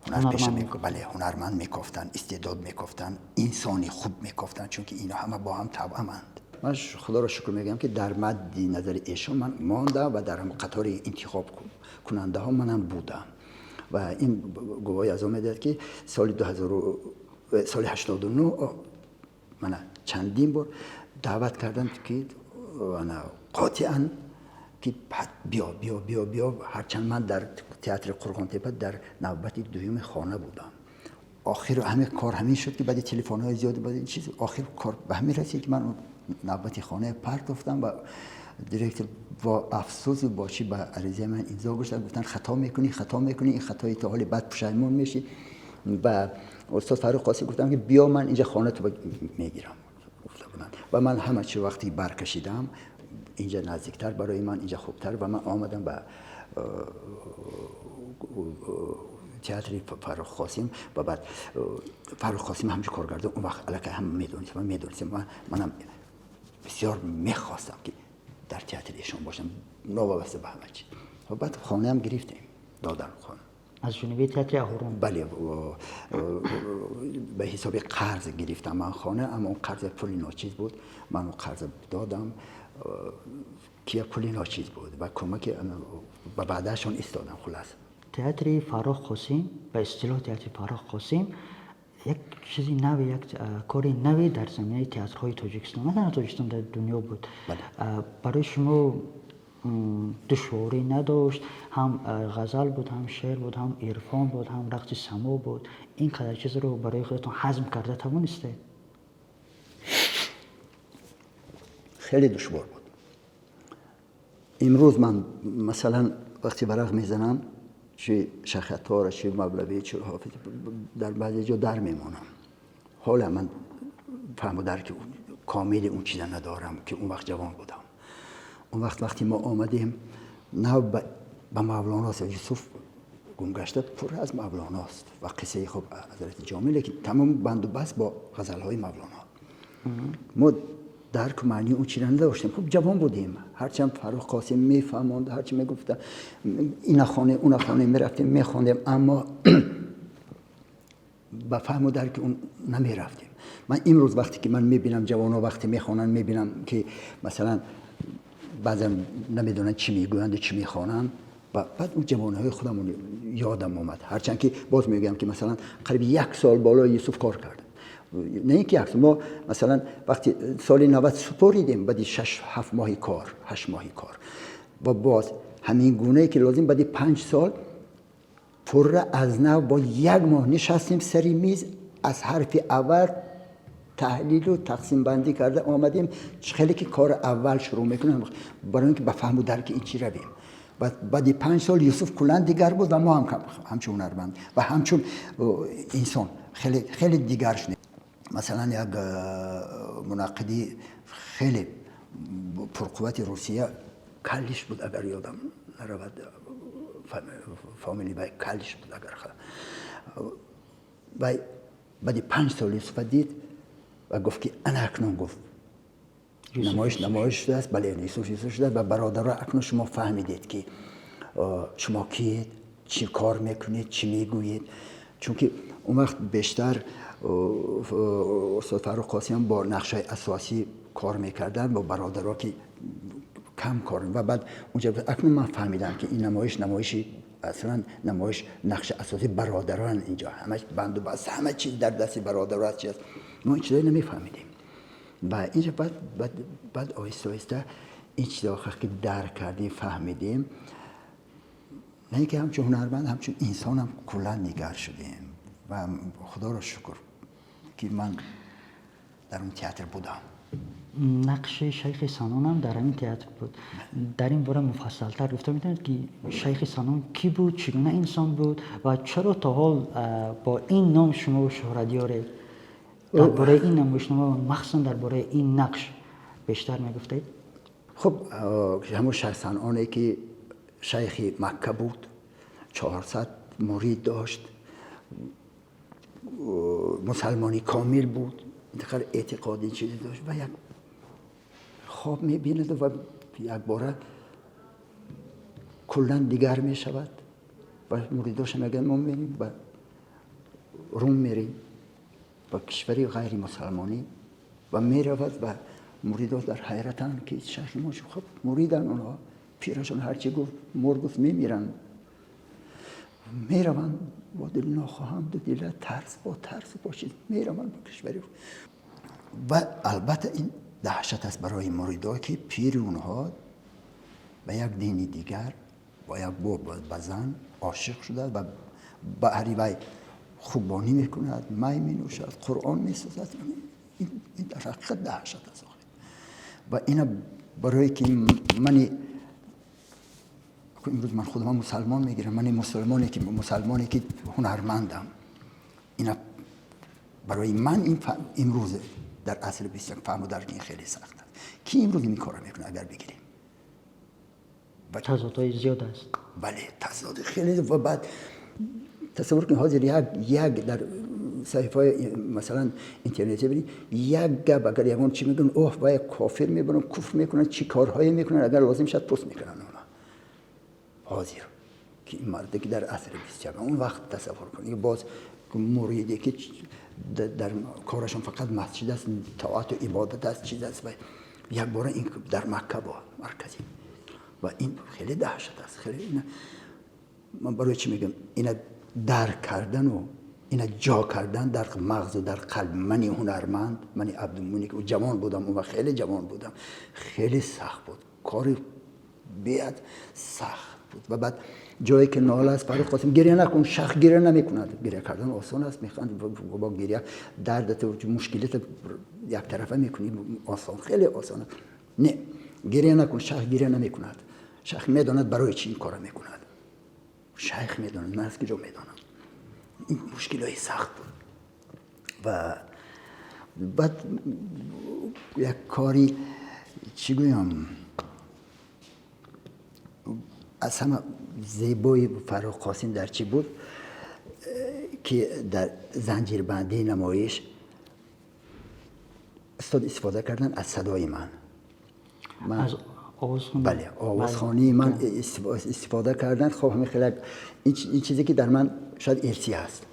ҳунарпеша, бале, ҳунарманд мекофтанд, истеъдод мекофтанд, инсони хуб мекофтанд, чунки инҳо ҳама бо ҳам тавъаманд. Ман Худоро шукр мегӯям, ки дар мадди назари эшон ман мондам ва дар қатори интихобкунандаҳо манам будам ва ин гувоҳӣ аз он медиҳад, ки соли 2000, соли 89 мана чандин бор даъват карданд, ки ана қотиан ки биё, биё, биё, биё. Ҳарчанд ман дар театри Қурғонтеппа дар навбати дуюми хона будам. Охир ҳамин кор ҳамин шуд, ки баъди телефонҳои зиёд, баъди чиз, охир кор ба ҳамин расид, ки ман навбати хона партофтам ва директор бо афсӯсу бо чӣ ба аризаи ман имзо гузоштанд. Гуфтанд: «Хато мекунӣ, хато мекунӣ, ин хатои то ҳоли баъд пушаймон мешӣ». Ба устод Фаррух Қосим гуфтам, ки биё, ман инҷа хона ту мегирам, гуфта буданд. Ва ман ҳама чи вақте баркашидам, инҷа наздиктар барои ман, инҷа хубтар, ва ман омадам ба театри Фаррух Қосим. Ва баъд Фаррух Қосим ҳамчун коргардон он вақт аллакай ҳама медонистем, ман медонистем. Манам бисёр мехостам, ки дар театри эшон бошам, новобаста ба ҳама чи. Ва баъд хонаам гирифтем, додан хона. Аз ҷониби театри Аҳорун? Бале, ба ҳисоби қарз гирифтам ман хона, аммо он қарз пули ночиз буд. Ман он қарз додам, ки пули ночиз буд, ва кӯмаки ба ваъдаашон истодам, хулас. Театри Фаррух Қосим, ба истилоҳ театри Фаррух Қосим, як чизи нави, як кори нави дар заминаи театрҳои Тоҷикистон, на танҳо Тоҷикистон, дар дунё буд. Барои шумо душворӣ надошт? Ҳам ғазал буд, ҳам шеър буд, ҳам ирфон буд, ҳам рақси само буд. Ин қадар чизро барои худатон ҳазм карда тавонистед? Хеле душвор буд. Имрӯз ман, масалан, вақте варақ мезанам, чи Шайх Аттора, чи Мавлавӣ, чи Ҳофиз, дар баъзе ҷо дар мемонам. Ҳола ман фаҳму дарки комили он чиза надорам, ки он вақт ҷавон будам. Он вақт, вақте мо омадем, нав ба Мавлоно, Юсуф гумгашта пур аз Мавлоност ва қиссаи хуб ҳазрати Ҷомӣ, лекин тамом банду баст бо ғазалҳои Мавлоно. Мо дарку маънии он чиза надоштем, хуб, ҷавон будем. Ҳарчанд Фаррух Қосим мефаҳмонд, ҳарчи мегуфта, ина хонем, уна хонем, мерафтем, мехондем, аммо ба фаҳму дарки он намерафтем. Ман имрӯз, вақте ки ман мебинам ҷавонҳо вақте мехонанд, мебинам, ки масалан баъзан намедонанд, чӣ мегӯянду чӣ мехонанд, ва баъд он ҷавонҳои худамон ёдам омад. Ҳарчанд ки боз мегӯям, ки масалан қариби як сол болои Юсуф кор кардам. На ин ки як сол, мо масалан вақти соли 90 супоридем, баъди 6-7 моҳи кор, 8 моҳи кор, ва боз ҳамин гунае ки лозим, баъди 5 сол пурра аз нав бо як моҳ нишастем сари миз, аз ҳарфи аввал таҳлилу тақсимбандӣ карда омадем, хеле ки кори аввал шурӯъ мекунем, барои ин ки ба фаҳму дарки ин чӣ равем. Баъди 5 сол Юсуф куллан дигар буд ва мо ҳам ҳамчун ҳунарманд ва ҳамчун инсон хеле хеле дигар шудем. Масалан, як мунаққиди хеле пурқуввати Русия, Калиш буд, агар ёдам наравад, фамилияи вай Калиш буд, агар вай баъди 5 сол Юсуфа дид ва гуфт, ки ана акнун, гуфт, намоиш намоиш шудааст. Бале, Юсуф Юсуф шудааст. Ва бародаро, акнун шумо фаҳмидед, ки шумо киед, чӣ кор мекунед, чӣ мегӯед. Чунки он вақт бештар устод Фаррух Қосимов бо нақшҳои асосӣ кор мекарданд, бо бародаро ки кам кор. Ва баъд унҷа акнун ман фаҳмидам, ки ин намоиш, намоиши аслан намоиш, нақши асосӣ бародарон, инҷо ҳамаш банду баст, ҳама чиз дар дасти бародаро аст, чи аст. Мо ин чизое намефаҳмидем. Ва инҷа баъд оҳиста оҳиста ин чизо ки дарк кардем, фаҳмидем, на ин ки ҳамчун ҳунарманд, ҳамчун инсонам куллан дигар шудем. Ва худоро шукр, ки ман дар он театр будам. Нақши Шайхи Санонам дар ҳамин театр буд. Дар ин бора муфассалтар гуфта метавонед, ки Шайхи Санон кӣ буд, чӣ гуна инсон буд ва чаро то ҳол бо ин ном шумо шӯҳратёред? Дар бораи ин намоишнома ва махсусан дар бораи ин нақш бештар мегуфтед. Хуб, ҳамон Шайх Саноне, ки шайхи Макка буд, 400 мурид дошт, мусалмони комил буд, инқадр эътиқоди чизе дошт ва як хоб мебинад ва якбора куллан дигар мешавад ва муридоша мегӯянд: мо мерем ба Рум, мерем ба кишвари ғайримусалмонӣ. Ва меравад ва муридо дар ҳайратанд, ки шайхи мо, хуб, муриданд онҳо, пирашон ҳарчи гуфт, мур гуфт, мемиранд. Мераванд бо дил нохоҳам, дила тарс, бо тарс, бо чиз мераванд ба кишвари. Ва албатта ин даҳшат аст барои муридо, ки пири онҳо ба як дини дигар, бо як ба зан ошиқ шуда ва баҳри вай хуббонӣ мекунад, май менӯшад, Қуръон месозад. Ин дар ҳақиқат даҳшат аст. Ва ина барое ки мани имрӯз ман худама мусалмон мегирам, мани мусалмоне ки ҳунармандам, ина барои ман ин имрӯз дар асри 21 фаҳму дарк ин хеле сахт аст. Ки имрӯз ин корро мекунад, агар бигирем? Тазодҳои зиёд аст. Бале, тазоди хеле. Ва баъд тасаввур кунед, ҳозир як дар саҳифаҳои, масалан, интернетӣ бинед, як гап агар ягон чӣ мегӯянд, оҳ, вай кофир мебаранд, куфр мекунанд, чӣ корҳое мекунанд, агар лозим шад, пӯст мекунанд онҳо. Ҳозир ки ин марде ки дар асри 21, он вақт тасаввур кунед, боз муриде ки дар корашон фақат масҷид аст, тоату ибодат аст, чиз аст, ва якбора ин дар Макка бо марказӣ. Ва ин хеле даҳшат аст, хеле. Ман барои чӣ мегӯям, ина дарк кардану ина ҷо кардан дар мағзу дар қалб мани ҳунарманд, мани Абдумӯмине ки ҷавон будам, он вақт хеле ҷавон будам, хеле сахт буд, кори беҳад сахт буд. Ва баъд ҷое ки нола аст, Фаррух Қосим: «Гиря накун, шайх гиря намекунад». Гиря кардан осон аст, мехоҳанд бо гиря дардата, мушкилата яктарафа мекунӣ, осон, хеле осон аст. Не, гиря накун, шайх гиря намекунад, шайх медонад, барои чӣ ин корро мекунад, шайх медонад, ман аз куҷо медонам? Ин мушкилҳои сахт буд. Ва баъд як кори, чӣ гӯям, аз ҳама зебои Фаррух Қосим дар чӣ буд, ки дар занҷирбандии намоиш устод истифода кардан аз садои ман. Бале, овозхонии ман истифода кардан. Хоб, ҳамин хеле ин чизе ки дар ман шояд ирсӣ аст,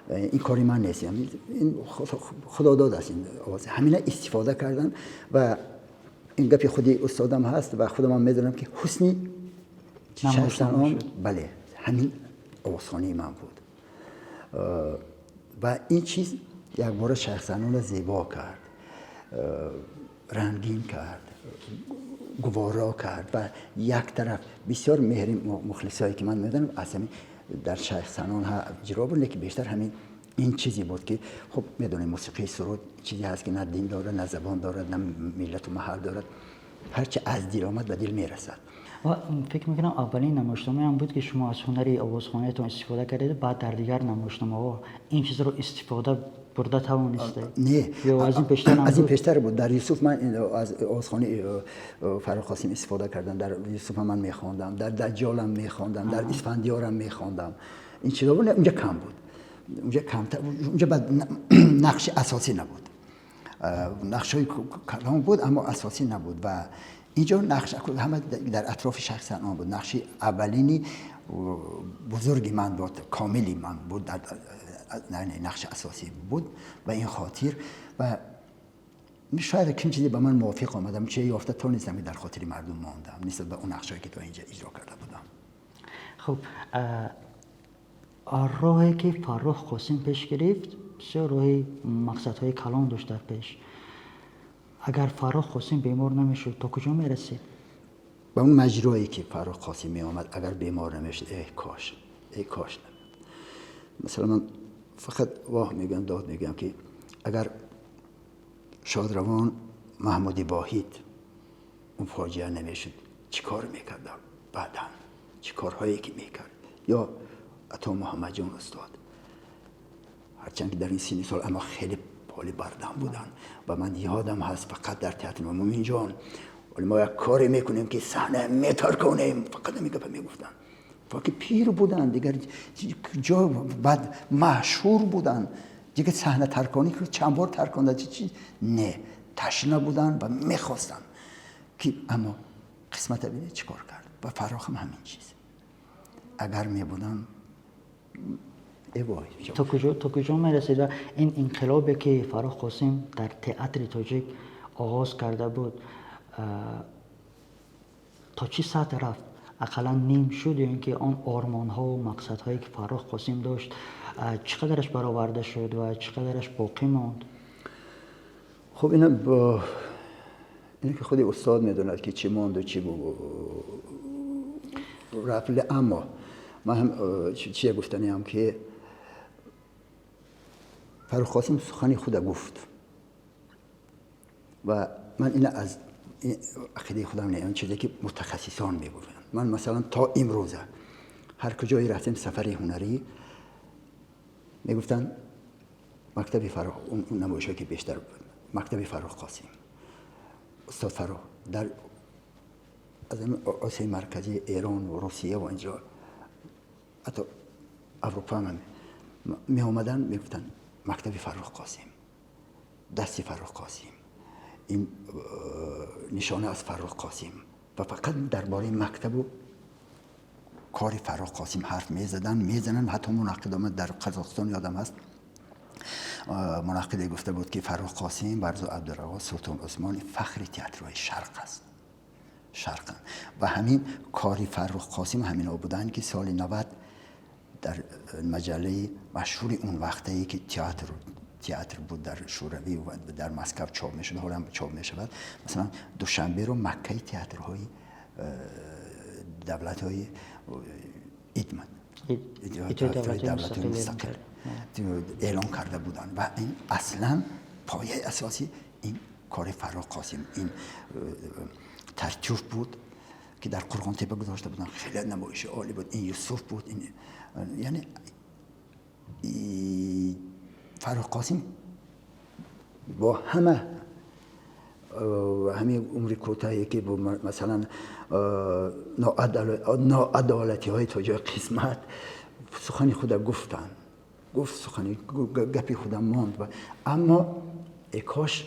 ин кори ман нест, ин худодод аст. Ин овоз ҳамина истифода кардан. Ва ин гапи худи устодам ҳаст ва худамам медонам, ки ҳусни Шайх, бале, ҳамин овозхонии ман буд. Ва ин чиз якбора Шайхсанонро зебо кард, рангин кард, гуворо кард. Ва як тараф бисёр меҳри мухлисое ки ман медонам, аз ҳамин дар Шайхсанон иҷро буд, лекин бештар ҳамин ин чизе буд, ки хуб медонем, мусиқии суруд чизе ҳаст, ки на дин дорад, на забон дорад, на миллату маҳал дорад, ҳарчи аз дил омад, ба дил мерасад. Ва фикр мекунам, аввалин намоишномае ҳам буд, ки шумо аз ҳунари овозхониятон истифода кардед, баъд дар дигар намоишномаҳо ин чизро истифода бурда тавонистед. Не. Ё аз ин пештар ҳам аз ин буд? Пештар буд. Дар Юсуф ман аз овозхонии Фаррух Қосим истифода кардам. Дар Юсуф ман мехондам, дар Даҷҷолам мехондам, дар Исфандиёрам мехондам. Ин чизо буд. Унҷа кам буд, унҷа камтар, унҷа баъд нақши асосӣ набуд. Нақшҳои калон буд, аммо асосӣ набуд. Ва инҷо нақш ҳама дар атрофи шахси он буд. Нақши аввалини бузурги ман буд, комили ман буд, нақши асосӣ буд. Ба ин хотир ва шояд ким чизе ба ман мувофиқ омадам, че ёфта тонистам, ки дар хотири мардум мондам нисбат ба он нақшҳое, ки то инҷа иҷро карда будам. Хуб, роҳе ки Фаррух Қосим пеш гирифт, бисёр роҳи мақсадҳои калон дошт дар пеш. Агар Фаррух Қосим бемор намешуд, то куҷо мерасид? Ба он маҷрое, ки Фаррух Қосим меомад, агар бемор намешуд, эй кош, эй кош. Масалан, ман фақат воҳ мегӯям, дод мегӯям, ки агар шодравон Маҳмуди Воҳид он фоҷиа намешуд, чӣ кор мекардам баъдан, чӣ корҳое ки мекард. Ё Ато Муҳаммадҷон устод, ҳарчанд ки дар ин синни сол, аммо хеле поли бардам буданд. Ва ман ёдам ҳаст, фақат дар театр: «Муминҷон, вале мо як коре мекунем, ки саҳна метарконем». Фақат ҳамин гапа мегуфтанд. Ки пир буданд дигар, ҷо баъд машҳур буданд дигар, саҳна тарконӣ чанд бор тарконда чи не, ташна буданд ва мехостанд ки. Аммо қисмата бинед, чӣ кор кард. Ва Фаррухам ҳамин чиз, агар мебудам, эвой. То куҷо мерасид? Ва ин инқилобе, ки Фаррух Қосим дар театри тоҷик оғоз карда буд, то чӣ сатҳ рафт? Ақаллан ним шуд ё ин ки он ормонҳову мақсадҳое, ки Фаррух Қосим дошт, чӣ қадараш бароварда шуд ва чӣ қадараш боқӣ монд? Хуб, ина ин ки худи устод медонад, ки чӣ монду, чӣ рафт. Аммо ман ҳам чие гуфтаниам, ки Фаррух Қосим сухани худа гуфт. Ва ман ина аз ақидаи худам не, он чизе ки мутахассисон мегӯянд. Ман масалан то имрӯза ҳар куҷое рафтем сафари ҳунарӣ, мегуфтанд мактаби Фаррух, намоишҳое ки бештар мактаби Фаррух Қосим, устод Фаррух, дар аз Осиёи Марказӣ, Эрон, Русия ва инҷо, ҳатто Аврупо ҳам меомаданд, мегуфтанд мактаби Фаррух Қосим, дасти Фаррух Қосим, ин нишона аз Фаррух Қосим. Ва фақат дар бораи мактабу кори Фаррух Қосим ҳарф мезаданд, мезананд. Ҳатто мунаққидома дар Қазоқистон ёдам ҳаст, мунаққиде гуфта буд, ки Фаррух Қосим, Барзу Абдуравон, Султон Усмони фахри театрҳои шарқ аст, шарқанд. Ва ҳамин кори Фаррух Қосим ҳамино буданд, ки соли 90 дар маҷаллаи машҳури он вақтае, ки театр буд дар Шӯравӣ ва дар Москав чоп мешуд, ҳолам чоп мешавад, масалан, Душанберо маккаи театрҳои давлатҳои ИДМА, давлатҳои мустақил эълон карда буданд. Ва ин аслан пояи асосӣ ин кори Фаррух Қосим, ин Тартюф буд, ки дар Қурғонтепа гузошта буданд, хеле намоиши олӣ буд. Ин Юсуф буд. Ин яъне Фаррух Қосим бо ҳама ҳамин умри кӯтоҳе, ки масалан ноадолатиҳои то ҷои қисмат, сухани худа гуфтанд, гуфт, сухани гапи худа монд. Аммо э кош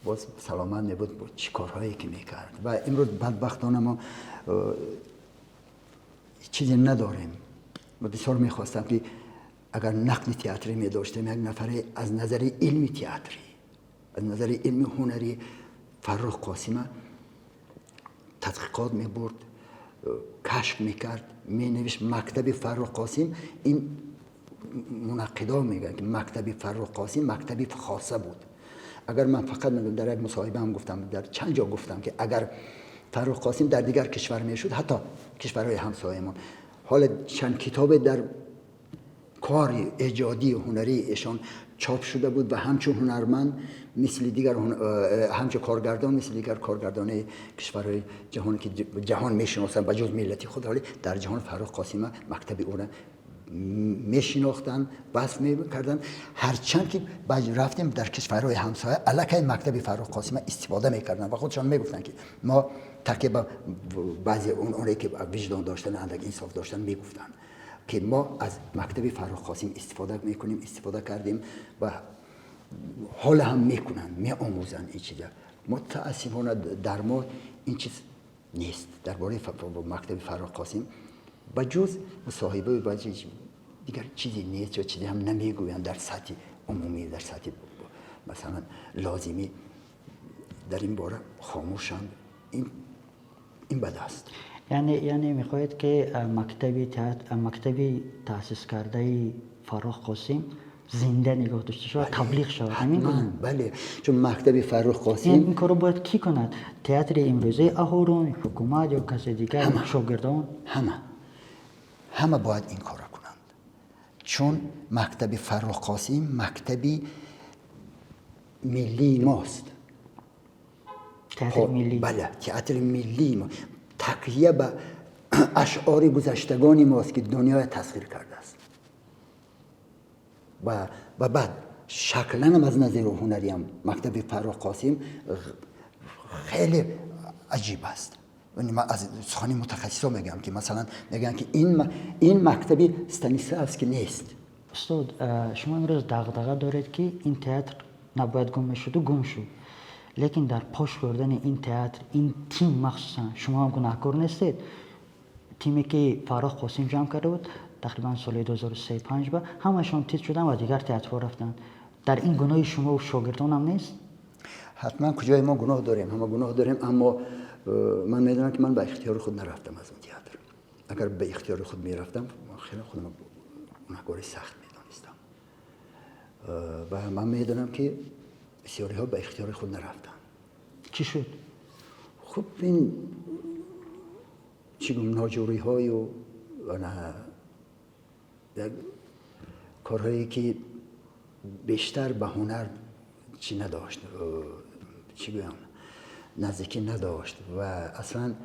боз саломат мебуд, чӣ корҳое ки мекард. Ва имрӯз бадбахтона мо чизе надорем. Ва бисёр мехостам, ки агар нақди театрӣ медоштем, як нафаре аз назари илми театрӣ, аз назари илми ҳунарӣ Фаррух Қосима тадқиқот мебурд, кашф мекард, менавишт. Мактаби Фаррух Қосим, ин мунаққидо мегӯянд, ки мактаби Фаррух Қосим мактаби хоса буд. Агар ман фақат дар як мусоҳибаам гуфтам, дар чанд ҷо гуфтам, ки агар Фаррух Қосим дар дигар кишвар мешуд, ҳатто кишварҳои ҳамсоямон, ҳоло чанд китобе дар кори эҷодии ҳунарии эшон Чоп шуда буд ва ҳамчун ҳунарманд мисли дигар, ҳамчун коргардон мисли дигар коргардони кишварҳои ҷаҳон, ки ҷаҳон мешиносанд ба ҷуз миллати худ, ҳоле дар ҷаҳон Фаррух Қосима мактаби ӯро мешинохтанд, васф мекарданд. Ҳарчанд ки рафтем дар кишварҳои ҳамсоя, аллакай мактаби Фаррух Қосима истифода мекарданд ва худшон мегуфтанд, ки мо такя ба баъзе оне ки виҷдон доштанд, андак инсоф доштанд, мегуфтанд, ки мо аз мактаби Фаррух Қосим истифода мекунем, истифода кардем ва ҳоло ҳам мекунанд, меомӯзанд ин чиза. Мутаассифона, дар мо ин чиз нест. Дар бораи мактаби Фаррух Қосим ба ҷуз мусоҳибаи баъзе дигар чизе нест ё чизе ҳам намегӯянд. Дар сатҳи умумӣ, дар сатҳи масалан лозимӣ дар ин бора хомӯшанд. Ин бад аст. Яъне мехоҳед, ки мактаби театр, мактаби таъсискардаи Фаррух Қосим зинда нигоҳ дошта шавад, таблиғ шавад, ҳамин гуна? Бале, чун мактаби Фаррух Қосим Ин корро бояд кӣ кунад? Театри имрӯзаи Аҳорун, ҳукумат ё касе дигар, шогирдон? Ҳама бояд ин корро кунанд, чун мактаби Фаррух Қосим мактаби миллии мост. Театри миллӣ. Бале, театри миллии мо такя ба ашъори гузаштагони мост, ки дунёя тасхир кардааст. Ва баъд шакланам аз назари ҳунариам мактаби Фаррух Қосим хеле аҷиб аст. Ман аз сухани мутахассисо мегӯям, ки масалан мегӯянд, ки ин мактаби Станиславский нест. Устод, шумо имрӯз дағдаға доред, ки ин театр набояд гум мешуду гум шуд, лекин дар пош хӯрдани ин театр, ин тим, махсусан шумо ҳам гунаҳкор нестед. Тиме ки Фаррух Қосим ҷамъ карда буд, тақрибан соли 2003-5 ба ҳамашон тит шуданд ва дигар театрҳо рафтанд. Дар ин гуноҳи шумо шогирдонам нест? Ҳатман куҷои мо гуноҳ дорем, ҳама гуноҳ дорем, аммо ман медонам, ки ман ба ихтиёри худ нарафтам аз он театр. Агар ба ихтиёри худ мерафтам, хеле худам гунаҳкори сахт медонистам. Ва ман медонам, ки бисёриҳо ба ихтиёри худ нарафтанд. Чӣ шуд? Хуб, ин чӣ гум, ноҷӯриҳою як корҳое, ки бештар ба ҳунар чӣ надошт, чӣ гӯям, наздикӣ надошт ва аслан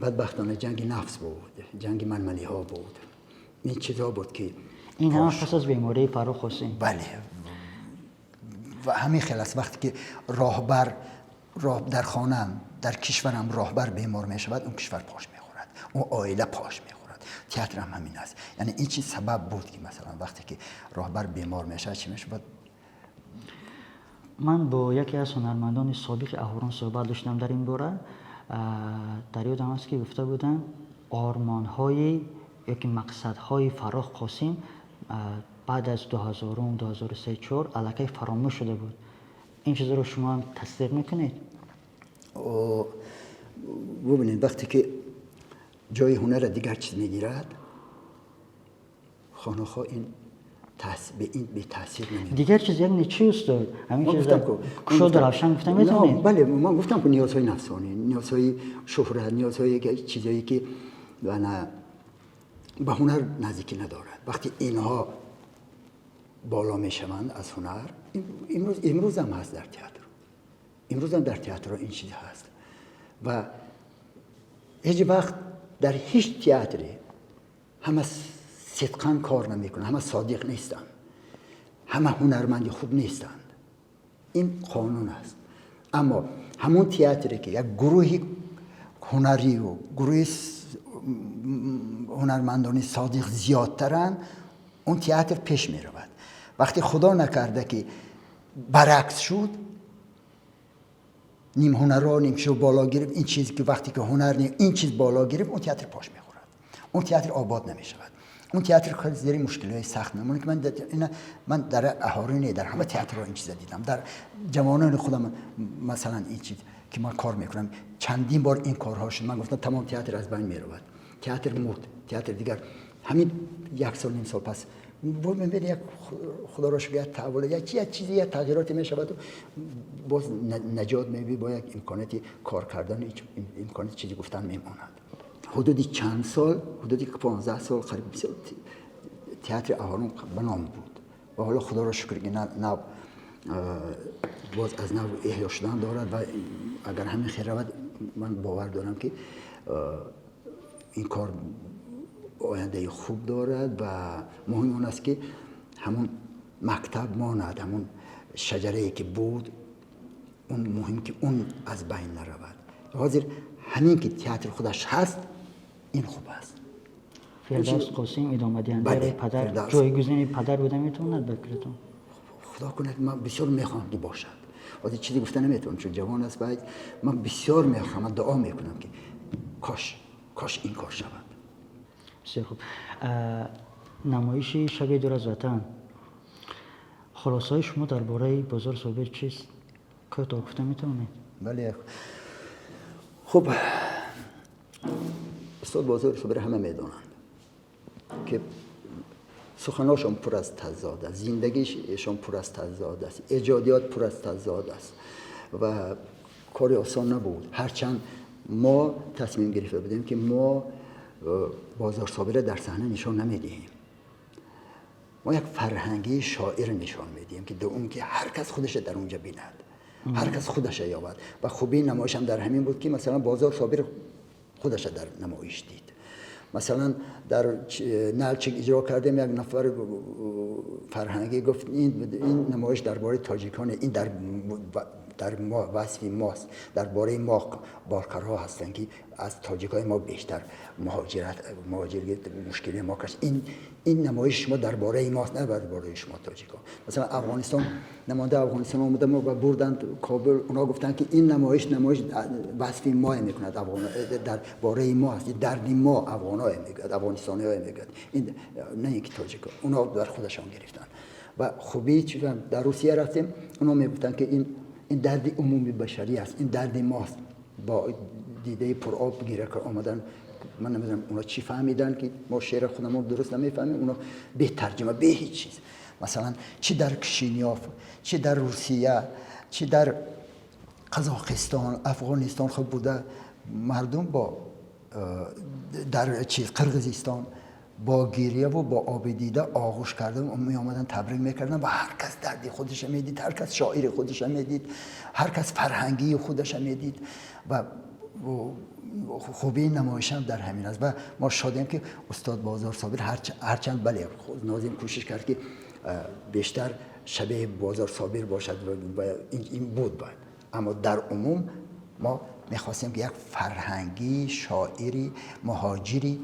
бадбахтона ҷанги нафс буд, ҷанги манманиҳо буд, ин чизҳо буд, ки Ин ҳама пас аз бемории Фаррух Қосим? Бале, ва ҳамин хел аст. Вақте ки роҳбар дар хонаам, дар кишварам роҳбар бемор мешавад, он кишвар пош мехӯрад, он оила пош мехӯрад. Театрам ҳамин аст. Яъне ин чиз сабаб буд, ки масалан вақте ки роҳбар бемор мешавад, чӣ мешавад. Ман бо яке аз ҳунармандони собиқи Аҳорун суҳбат доштам дар ин бора. Дар ёдам аст, ки гуфта буданд, ормонҳои ёки мақсадҳои Фаррух Қосим баъд аз 2000, 2003, 4 аллакай фаромӯш шуда буд. Ин чизро шумо ҳам тасдиқ мекунед? Бубинед, вақте ки ҷои ҳунарра дигар чиз мегирад, хонахо ин ин бетаъсир намемонад. Дигар чиз яъне чӣ, устод? Ҳамин Ман чиз гуфтам ку кушоду равшан гуфта метавонед? Бале, ман гуфтам ку, ниёзҳои нафсонӣ, ниёзҳои шӯҳрат, ниёзҳои чизое ки ба ҳунар наздикӣ надорад. Вақте инҳо боло мешаванд аз ҳунар, имрӯзам ҳаст дар театр, имрӯзам дар театрҳо ин чиз ҳаст. Ва ҳеҷ вақт дар ҳеҷ театре ҳама сидқан кор намекунанд, ҳама содиқ нестанд, ҳама ҳунарманди хуб нестанд. Ин қонун аст. Аммо ҳамон театре, ки як гурӯҳи ҳунариву гурӯҳи ҳунармандони содиқ зиёдтаранд, он театр пеш меравад. Вақте худо накарда ки баръакс шуд, ним ҳунарро нимчиро боло гирифт, ин чизе ки вақте ки ҳунар ин чиз боло гирифт, он театр пош мехӯрад, он театр обод намешавад, он театр хеле зери мушкилиҳои сахт мемонад, ки ман дар Аҳорун не, дар ҳама театрҳо ин чиза дидам. Дар ҷавонони худам масалан ин чиз ки ман кор мекунам, чандин бор ин корҳо шуд. Ман гуфтам, тамом, театр аз байн меравад, театр мурд, театр дигар. Ҳамин як сол, ним сол пас мебинед, як худоро шукр, як таҳаввул, як чизе, як тағйироте мешаваду боз наҷот меёбӣ, бо як имконияти кор кардан, имконияти чизе гуфтан мемонад. Ҳудуди чанд сол, ҳудуди 15 сол, қариб, театри Аҳорун ба ном буд. Ва ҳоло худоро шукр, ки нав боз аз нав эҳё шудан дорад ва агар ҳамин хел равад, ман бовар дорам, ки ин кор ояндаи хуб дорад. Ва муҳим он аст, ки ҳамон мактаб монад, ҳамон шаҷарае ки буд, он муҳим, ки он аз байн наравад. Ҳозир ҳамин ки театр худаш ҳаст, ин хуб аст. Фирдавс Қосим идомадиҳандаи падар, ҷойгузини падар буда метавонад ба фикратон? Худо кунад, ман бисёр мехоҳам, ки бошад. Ҳозир чизе гуфта наметавонам, чун ҷавон аст. Ва ман бисёр мехоҳам, ман дуо мекунам, ки кош, кош ин кор шавад. Бисёр хуб. Намоиши «Шаби дур аз ватан», хулосаҳои шумо дар бораи Бозор Собир чист? Кӯтоҳ гуфта метавонед? Бале, хуб, устод Бозори Собир ҳама медонанд, ки суханошон пур аз тазод аст, зиндагишон пур аз тазод аст, эҷодиёт пур аз тазод аст ва кори осон набуд. Ҳарчанд мо тасмим гирифта будем, ки мо Бозор Собирро дар саҳна нишон намедиҳем, мо як фарҳангии шоир нишон медиҳем, ки он ки ҳар кас худашро дар онҷа бинад, ҳар кас худаша ёбад. Ва хубии намоишам дар ҳамин буд, ки масалан Бозор Собир худаша дар намоиш дид. Масалан, дар Налчик иҷро кардем, як нафар фарҳангӣ гуфт: Ин намоиш дар бораи тоҷикон, ин дар мо васфи мост, дар бораи мо боркарҳо ҳастанд, ки аз тоҷикҳои мо бештар муҳоҷират, муҳоҷир мушкили мо каш. Ин намоиши шумо дар бораи мост, на дар бораи шумо тоҷикҳо». Масалан, Афғонистон, намояндаи Афғонистон омада, мо бурданд Кобул, онҳо гуфтанд, ки ин намоиш васфи мо мекунад, афғон дар бораи мо аст, дарди мо афғонҳо мегӯяд, афғонистониҳо мегӯяд, ин на инки тоҷикҳо. Онҳо дар худашон гирифтанд. Ва хубии чи, дар Русия рафтем, онҳо мегуфтанд, ки ин дарди умуми башарӣ аст, ин дарди мост. Бо дидаи пуроб гиря омадан. Ман намедонам, онҳо чӣ фаҳмиданд, ки мо шеъри худамон дуруст намефаҳмем. Онҳо бе тарҷума, бе ҳеҷ чиз, масалан, чӣ дар Кишинёв, чӣ дар Русия, чӣ дар Қазоқистон, Афғонистон, хуб буда мардум бо дар чиз, Қирғизистон, бо гирьяву бо оби дида оғӯш карда меомаданд, табрик мекарданд. Ва ҳар кас дарди худаша медид, ҳар кас шоири худаша медид, ҳар кас фарҳангии худаша медид. Ва хубии намоишам дар ҳамин аст. Ва мо шодем, ки устод Бозор Собир, ҳарчанд, бале, Нозим кӯшиш кард, ки бештар шабеҳи Бозор Собир бошад ва ин буд баъд, аммо дар умум мо мехостем, ки як фарҳангии шоири муҳоҷири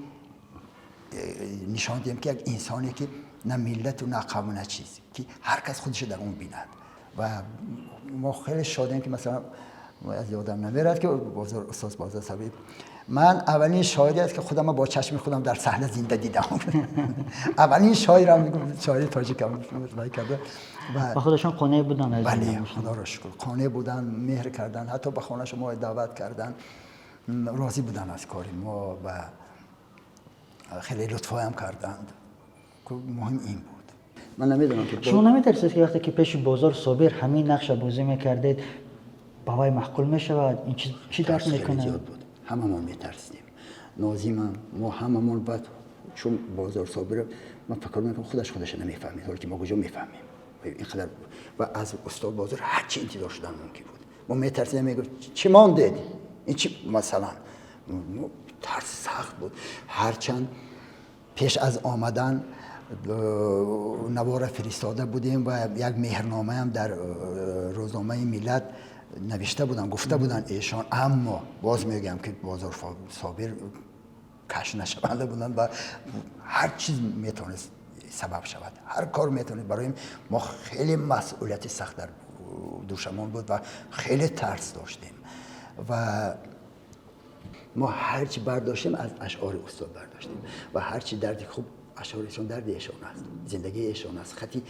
нишон диҳем, ки як инсоне, ки на миллату на қавму на чиз, ки ҳар кас худашро дар он бинад. Ва мо хеле шодем, ки масалан аз ёдам намерад, ки бозор, устод Бозор Собир, ман аввалин шоире аст, ки худам бо чашми худам дар саҳна зинда дидам. Аввалин шоирам, шоири тоҷикам карда. Ва худашон қонеъ буданд аз Бале, худоро шукр, қонеъ буданд, меҳр карданд, ҳатто ба хонааш мо даъват карданд, розӣ буданд аз кори мо ва хеле лутфҳоям карданд. Муҳим ин буд. Ман намедонам, ки Шумо наметарсед, ки вақте ки пеши Бозор Собир ҳамин нақша бозӣ мекардед, ба вай маъқул мешавад? Ин чӣ дард мекунад? Зиёд буд, ҳамамон метарсидем, Нозимам, мо ҳамамон. Баъд чун Бозор Собир, ман фикр мекунам, худаш худаша намефаҳмид, ҳоло ки мо куҷо мефаҳмем инқадар. Ва аз устод Бозор ҳар чи интизор шудан мумкин буд. Мо метарсидем, мегуфт: «Чӣ мондед? Ин чӣ?» Масалан, тарс сахт буд. Ҳарчанд пеш аз омадан навора фиристода будем ва як меҳрномаам дар рӯзномаи «Миллат» навишта буданд, гуфта буданд эшон, аммо боз мегӯям, ки Бозор Собир каш нашаванда буданд ва ҳар чиз метавонист сабаб шавад, ҳар кор метавонист. Барои мо хеле масъулияти сахт дар душамон буд ва хеле тарс доштем. Ва мо ҳарчи бардоштем, аз ашъори устод бардоштем ва ҳарчи дарди хуб, ашъоришон дарди эшон аст, зиндагии эшон аст, хати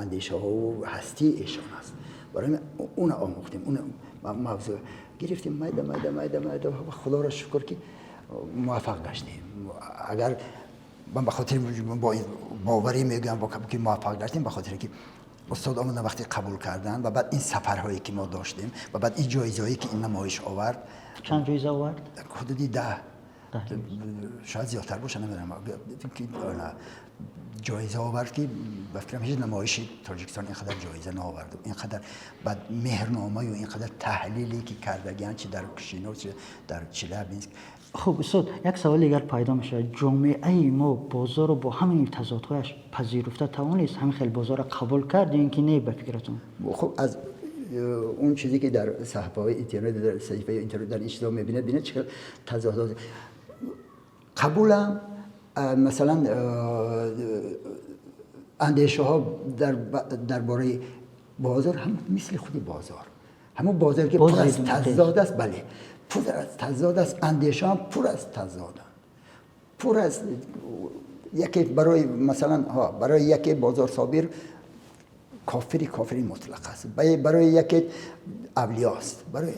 андешаҳову ҳастии эшон аст. Барои уна омӯхтем, уна мавзӯъ гирифтем, майда майда, майда майда. Ва худоро шукр, ки муваффақ гаштем. Агар ман ба хотири боварӣ мегӯям, ки муваффақ гаштем, ба хотире ки устод омадан, вақте қабул карданд ва баъд ин сафарҳое, ки мо доштем, ва баъд ин ҷоизаҳое, ки ин намоиш овард. Чанд ҷоиза овард? Ҳудуди 10. Шояд зиёдтар боша, намедонам, ҷоиза овард, ки ба фикрам, ҳеҷ намоиши Тоҷикистон инқадар ҷоиза наовард. Инқадар баъд меҳрномаю инқадар таҳлиле ки кардагиан, чи дар Кишинёв, чи дар Челябинск. Хуб, устод, як саволи дигар пайдо мешавад. Ҷомеаи мо бозорро бо ҳамаи тазодҳояш пазируфта тавонист? Ҳамин хел бозорро қабул кард ё ин ки не, ба фикратон? Хуб, аз он чизе ки дар саҳифаҳои интернет, дар саҳифаи интернет, дар ин чизҳо мебинед, бинед, чӣ хел тазодҳо. Қабулам, масалан, андешаҳо дар бораи бозор ҳам мисли худи бозор, ҳамон бозор ки пур аз тазод аст. Бале, пур аз тазод аст. Андешаҳам пур аз тазоданд, пур аз яке барои, масалан, барои яке Бозор Собир кофири мутлақ аст, барои яке авлиёст. Барои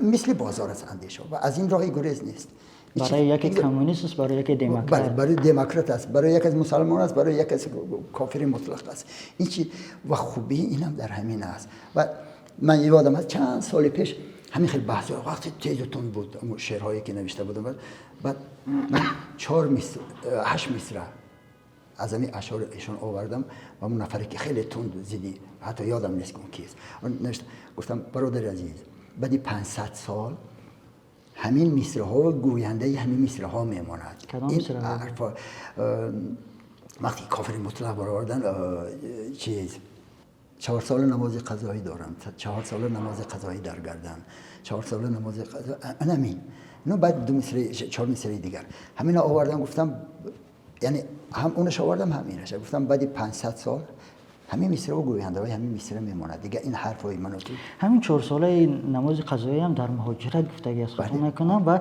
мисли бозор аст андеша ва аз ин роҳи гурез нест. Барои яке коммунист аст, барои яке демократ. Барои демократ аст, барои яке мусалмон аст, барои яке кофири мутлақ аст. Ин чи ва хубии инам дар ҳамин аст. Ва ман ёдам аст, чанд соли пеш ҳамин хел баҳс вақти тезу тунд буд, шеърҳое ки навишта будам. Баъд ман чор мисра, ҳашт мисра аз ҳамин ашъори эшон овардам ва он нафаре ки хеле тунд зидди, ҳатто ёдам нест, ки он кист, гуфтам: «Бародари азиз, баъди 500 сол ҳамин мисраҳо гӯяндаи ҳамин мисраҳо мемонад.» Вақте кофири мутлақ баровардан, чиз, 4 сола намози қазоӣ дорам, 4 сола намози қазоӣ дар гардан, 4 сола намози қазо, анамин. Ну, баъд ду мисраи, чор мисраи дигар ҳамина овардам, гуфтам, яъне ҳам онаш овардам, ҳам инаша. Гуфтам, баъди 500 сол ҳамин мисрао гӯяндаҳои ҳамин мисра мемонад. Дигар ин ҳарфҳои ману ту. Ҳамин 4 солаи намози қазоиам дар муҳоҷират гуфтагӣ аст, хато накунам, ва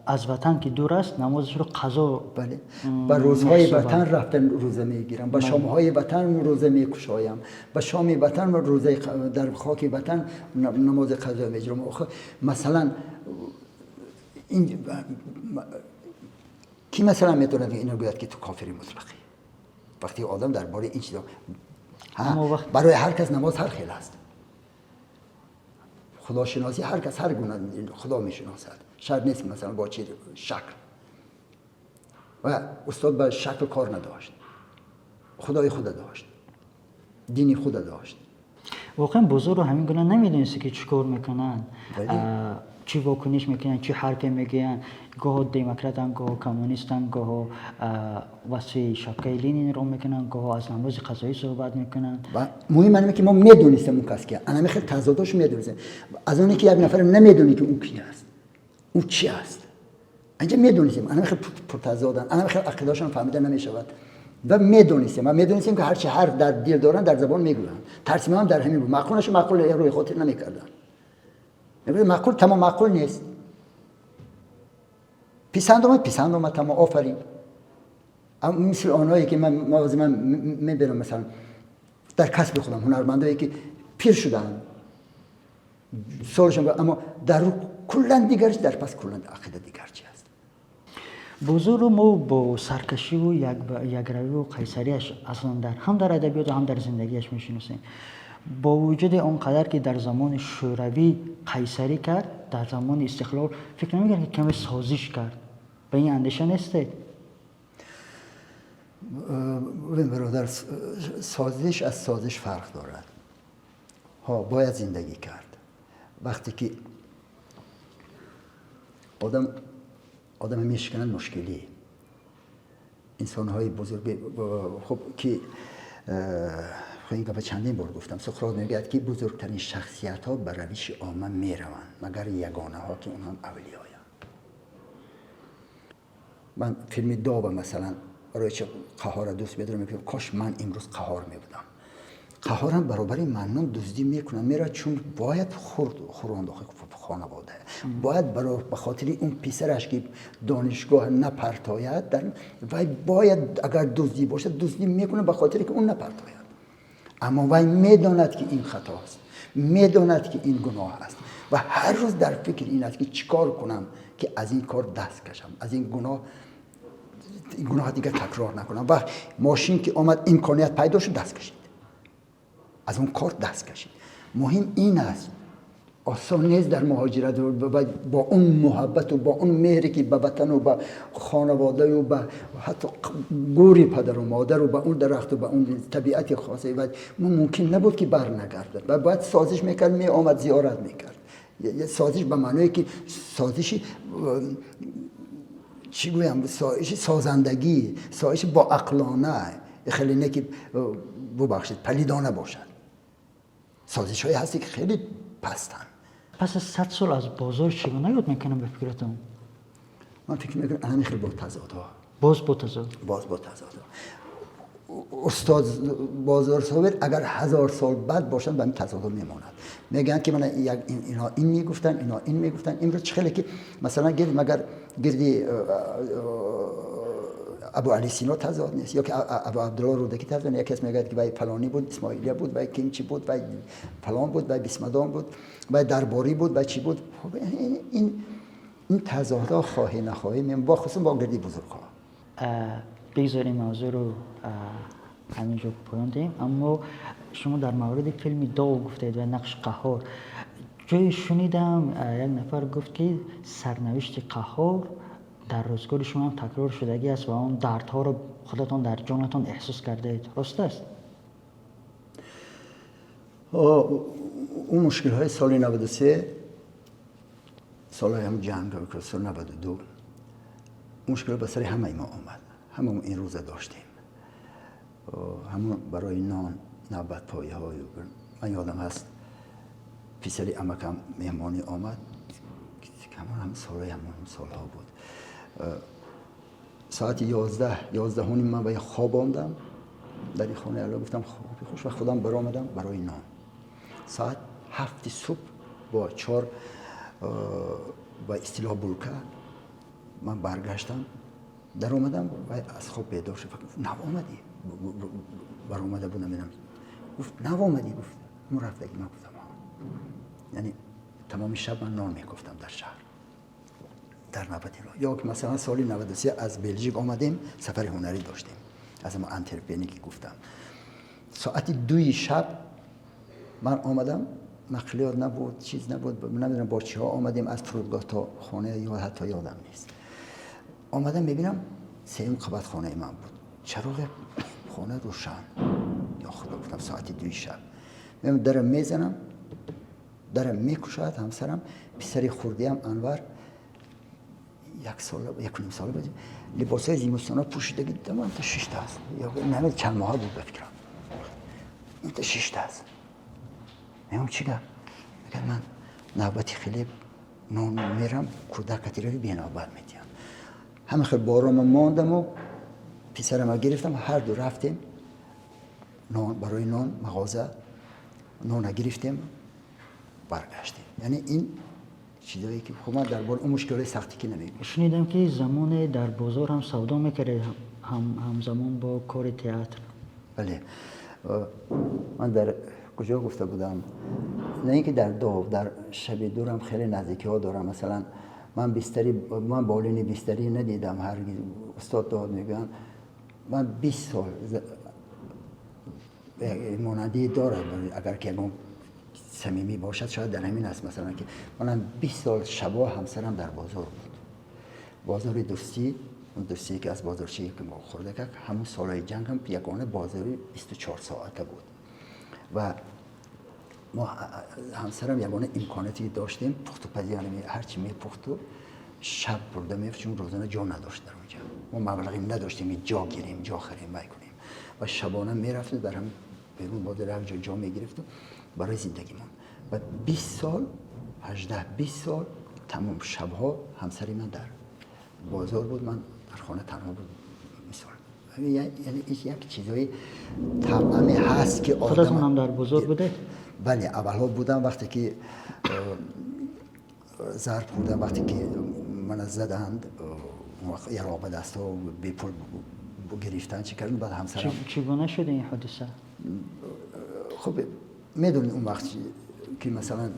аз ватан ки дур аст, намозашро қазо. Бале, ба рӯзҳои ватан рафтан рӯза мегирам, ба шомҳои ватан рӯза мекушоям, ба шоми ватан рӯза, дар хоки ватан намози қазо меҷирам. Масалан, ин ки, масалан, метавонад ино гӯяд, ки ту кофири мутлақӣ, вақте одам дар бораи ин чизо? Барои ҳар кас намоз ҳар хел аст, худошиносӣ, ҳар кас ҳар гуна худо мешиносад, шарт нест, масалан, бо чи шакл. Ва устод ба шакл кор надошт, худои худа дошт, дини худа дошт. Воқеан, бозорро ҳамин гуна намедонисте, ки чӣ кор мекунанд, чӣ вокуниш мекунанд, чӣ ҳарфе мегӯянд. Гоҳо демократанд, гоҳо коммунистанд, гоҳо васфи шапкаи Ленинро мекунанд, гоҳо аз намози қазоӣ суҳбат мекунанд. Муҳим ане ки мо медонистем он кас ки анами хел тазодошо медонистем. Аз оне ки як нафар намедонӣ, ки ӯ ки аст, ӯ чи аст, анҷа медонистем, анами хел пуртазоданд, анами хел ақидаошон фаҳмида намешавад. Ва медонистем, ки ҳарчи ҳарф дар дил доранд, дар забон мегӯянд. Тарси мо ҳам дар ҳамин буд. Маъқулашу маъқул рӯи хотир намекарданд. Маъқул тамом, маъқул нест, писанд омад, писанд омад, тамом, офарин. Мисли онҳое ки ман мебинам, масалан, дар касби худам, ҳунармандое ки пир шудаанд солшон, аммо дар рӯ куллан дигар, дар пас куллан ақида дигар чи аст. Бозорро мо бо саркашиву якравиву қайсарияш аслан дар ҳам дар адабиёту ҳам дар зиндагиаш мешиносем. Бо вуҷуди он қадар ки дар замони Шӯравӣ қайсарӣ кард, дар замони истиқлол фикр намекард, ки каме созиш кард? Ба ин андеша нестед? Бибин, бародар, созиш аз созиш фарқ дорад. Ҳо, бояд зиндагӣ кард. Вақте ки одам одама мешиканад, мушкилӣ, инсонҳои бузурги, хуб, ки ин гапа чандин бор гуфтам, Суқрот мегӯяд, ки бузургтарин шахсиятҳо ба равиши омма мераванд, магар ягонаҳо, ки онҳам авлиёянд. Ман филми Дова, масалан, барои чи Қаҳора дӯст медорам? Мегӯям, кош ман имрӯз Қаҳор мебудам. Қаҳорам баробари Маннон дуздӣ мекунам, меравад, чун бояд хурд хӯронд хонавода, бояд ба хотири он писараш, ки донишгоҳ напартояд, вай бояд, агар дуздӣ бошад, дуздӣ мекунад, ба хотире ки он напартояд. Аммо вай медонад, ки ин хатост, медонад, ки ин гуноҳ аст, ва ҳар рӯз дар фикри ин аст, ки чӣ кор кунам, ки аз ин кор даст кашам, аз ин гуноҳ, гуноҳ дигар такрор накунам. Ва мошин ки омад, имконият пайдо шуд, даст кашид, аз он кор даст кашид. Муҳим ин аст. Осон нест дар муҳоҷират ва бо он муҳаббату бо он меҳре ки ба ватану ба хонаводаю ба ҳатто гӯри падару модару ба он дарахту ба он табиати хоса ва мумкин набуд ки бар нагардад ва бояд созиш мекард, меомад, зиёрат мекард. Созиш ба маъное ки созиши чӣ гӯям, созиши созандагӣ, созиши боақлона, хеле не ки, бубахшед, палидона бошад. Созишҳое ҳасте ки хеле пастанд. Пас аз 100 сол аз бозор чӣ гуна ёд мекунам ба фикратон? Ман фикр мекунам, ҳамин хел бо тазодҳо. Боз бо тазод. Боз бо тазодҳо. Устод Бозор Собир агар 1000 сол баъд бошанд, ба ҳамин тазодҳо мемонад. Мегӯянд ки мана инҳо ин мегуфтанд, инҳо ин мегуфтанд. Имрӯз чӣ хеле ки масалан гирд магар гирди Абу Али Сино тазод нест ё ки Абу Абдулло Рӯдакӣ тазод нест. Якес мегӯяд ки вай фалонӣ буд, исмоилия буд, вай кимчи буд, вай фалон буд, вай бисмадон буд, вай дарборӣ буд, вай чӣ буд. Ин тазодҳо хоҳӣ нахоҳӣ бо хусусан бо гирди бузургҳо. Бигзор ин мавзӯъро ҳамин ҷо поён диҳем, аммо шумо дар мавриди филми Дов гуфтед ва нақши Қаҳҳор. Ҷое шунидам, як нафар гуфт, ки сарнавишти Қаҳҳор дар рӯзгори шумо ҳам такрор шудагӣ аст ва он дардҳоро худатон дар ҷонатон эҳсос кардаед. Рост аст? Он мушкилҳои соли 93, солҳои ҳам ҷанг, соли 92 мушкилҳо ба сари ҳамаи мо омад. Ҳамамо ин рӯза доштем, ҳамон барои нон навбатпоиҳо. Ман ёдам ҳаст, писари амакам меҳмонӣ омад, ҳамон ҳам солҳои ҳамон солҳо буд, соати 11, 11:30 ман ба хоб ондам дар ин хонаи Алло, гуфтам хоби хуш ва худам баромадам барои нон. Соат 7-и субҳ бо чор ба истилоҳ булка ман баргаштам, даромадам ва аз хоб бедор шуд. Нав омадӣ? Баромада будам, гуфт: нав омадӣ? Гуфт: мо рафтагӣ. Ман гуфтам: яъне тамоми шаб ман нон мекофтам дар шаҳр дар навбати роҳ. Ё ки масалан соли 93 аз Белжик омадем, сафари ҳунарӣ доштем, аз ҳамон Антверпене ки гуфтам. Соати 2-и шаб ман омадам, нақлиёт набуд, чиз набуд, намедонам бо чиҳо омадем аз фурудгоҳ то хона, ё ҳатто ёдам нест. Омадам, мебинам, сеюм қабат хонаи ман буд, чароғи хона рӯшан. Ё Худо, гуфтам, соати 2-и шаб дара мезанам, дара мекушояд ҳамсарам, писари хурдиам Анвар, як сола, 1.5 сола буд, либосҳои зимистона пӯшидаги дидам, шиштааст, наме чанд моҳа буд ба фикрам, шиштааст. Мегӯям: чӣ гап? Мегӯяд: ман навбати хеле нон мерам, кӯдакатирави бенавбат медиҳам. Ҳама хел борома мондаму писарама гирифтам, ҳарду рафтем нон барои нон мағоза, нона гирифтем, баргаштем. Яъне ин чизое ки хуб ман дар бораи он мушкилҳои сахтӣ ки намегӯям. Шунидам, ки замоне дар бозор ҳам савдо мекардед ҳамзамон бо кори театр. Бале, ман дар куҷо гуфта будам, на ин ки дар Дов, дар Шаби дурам хеле наздикиҳо дорам. Масалан, ман бистари, ман болини бистарӣ надидам ҳаргиз. Устод дод мегӯянд, ман 20 сол монандӣ дорад, агар ки ягон самимӣ бошад, шояд дар ҳамин аст. Масалан, ки манам 20 сол шабо ҳамсарам дар бозор буд, бозори Дӯстӣ, Дӯстие ки аз бозорчие ки мо хурда кард, ҳамун солҳои ҷанг ҳам ягона бозори 24 соата буд. Ва мо ҳамсарам ягона имконоте ки доштем, пухтупазӣ, ҳарчи мепухту шаб бурда мефт, чун рӯзона ҷо надошт дар онҷа, мо маблағе надоштем ҷо гирем, ҷо харем, вай кунем. Ва шабона мерафтем дар ҳам берун бозор як ҷо ҷо мегирифту барои зиндагимон. Ва 20 сол, 18-20 сол тамом шабҳо ҳамсари ман дар бозор буд, ман дар хона танҳо буд. Мисол, яъне як чизҳои табъаме ҳаст ки Худатон ҳам дар бозор будед? Бале, аввалҳо будам, вақте ки зарб хӯрдам, вақте ки мана заданд, яроқ ба дастҳо, бепул гирифтан, чӣ кардам, баъд ҳамсарам Чӣ гуна шуд ин ҳодиса? Хуб, медонед, он вақт ки масалан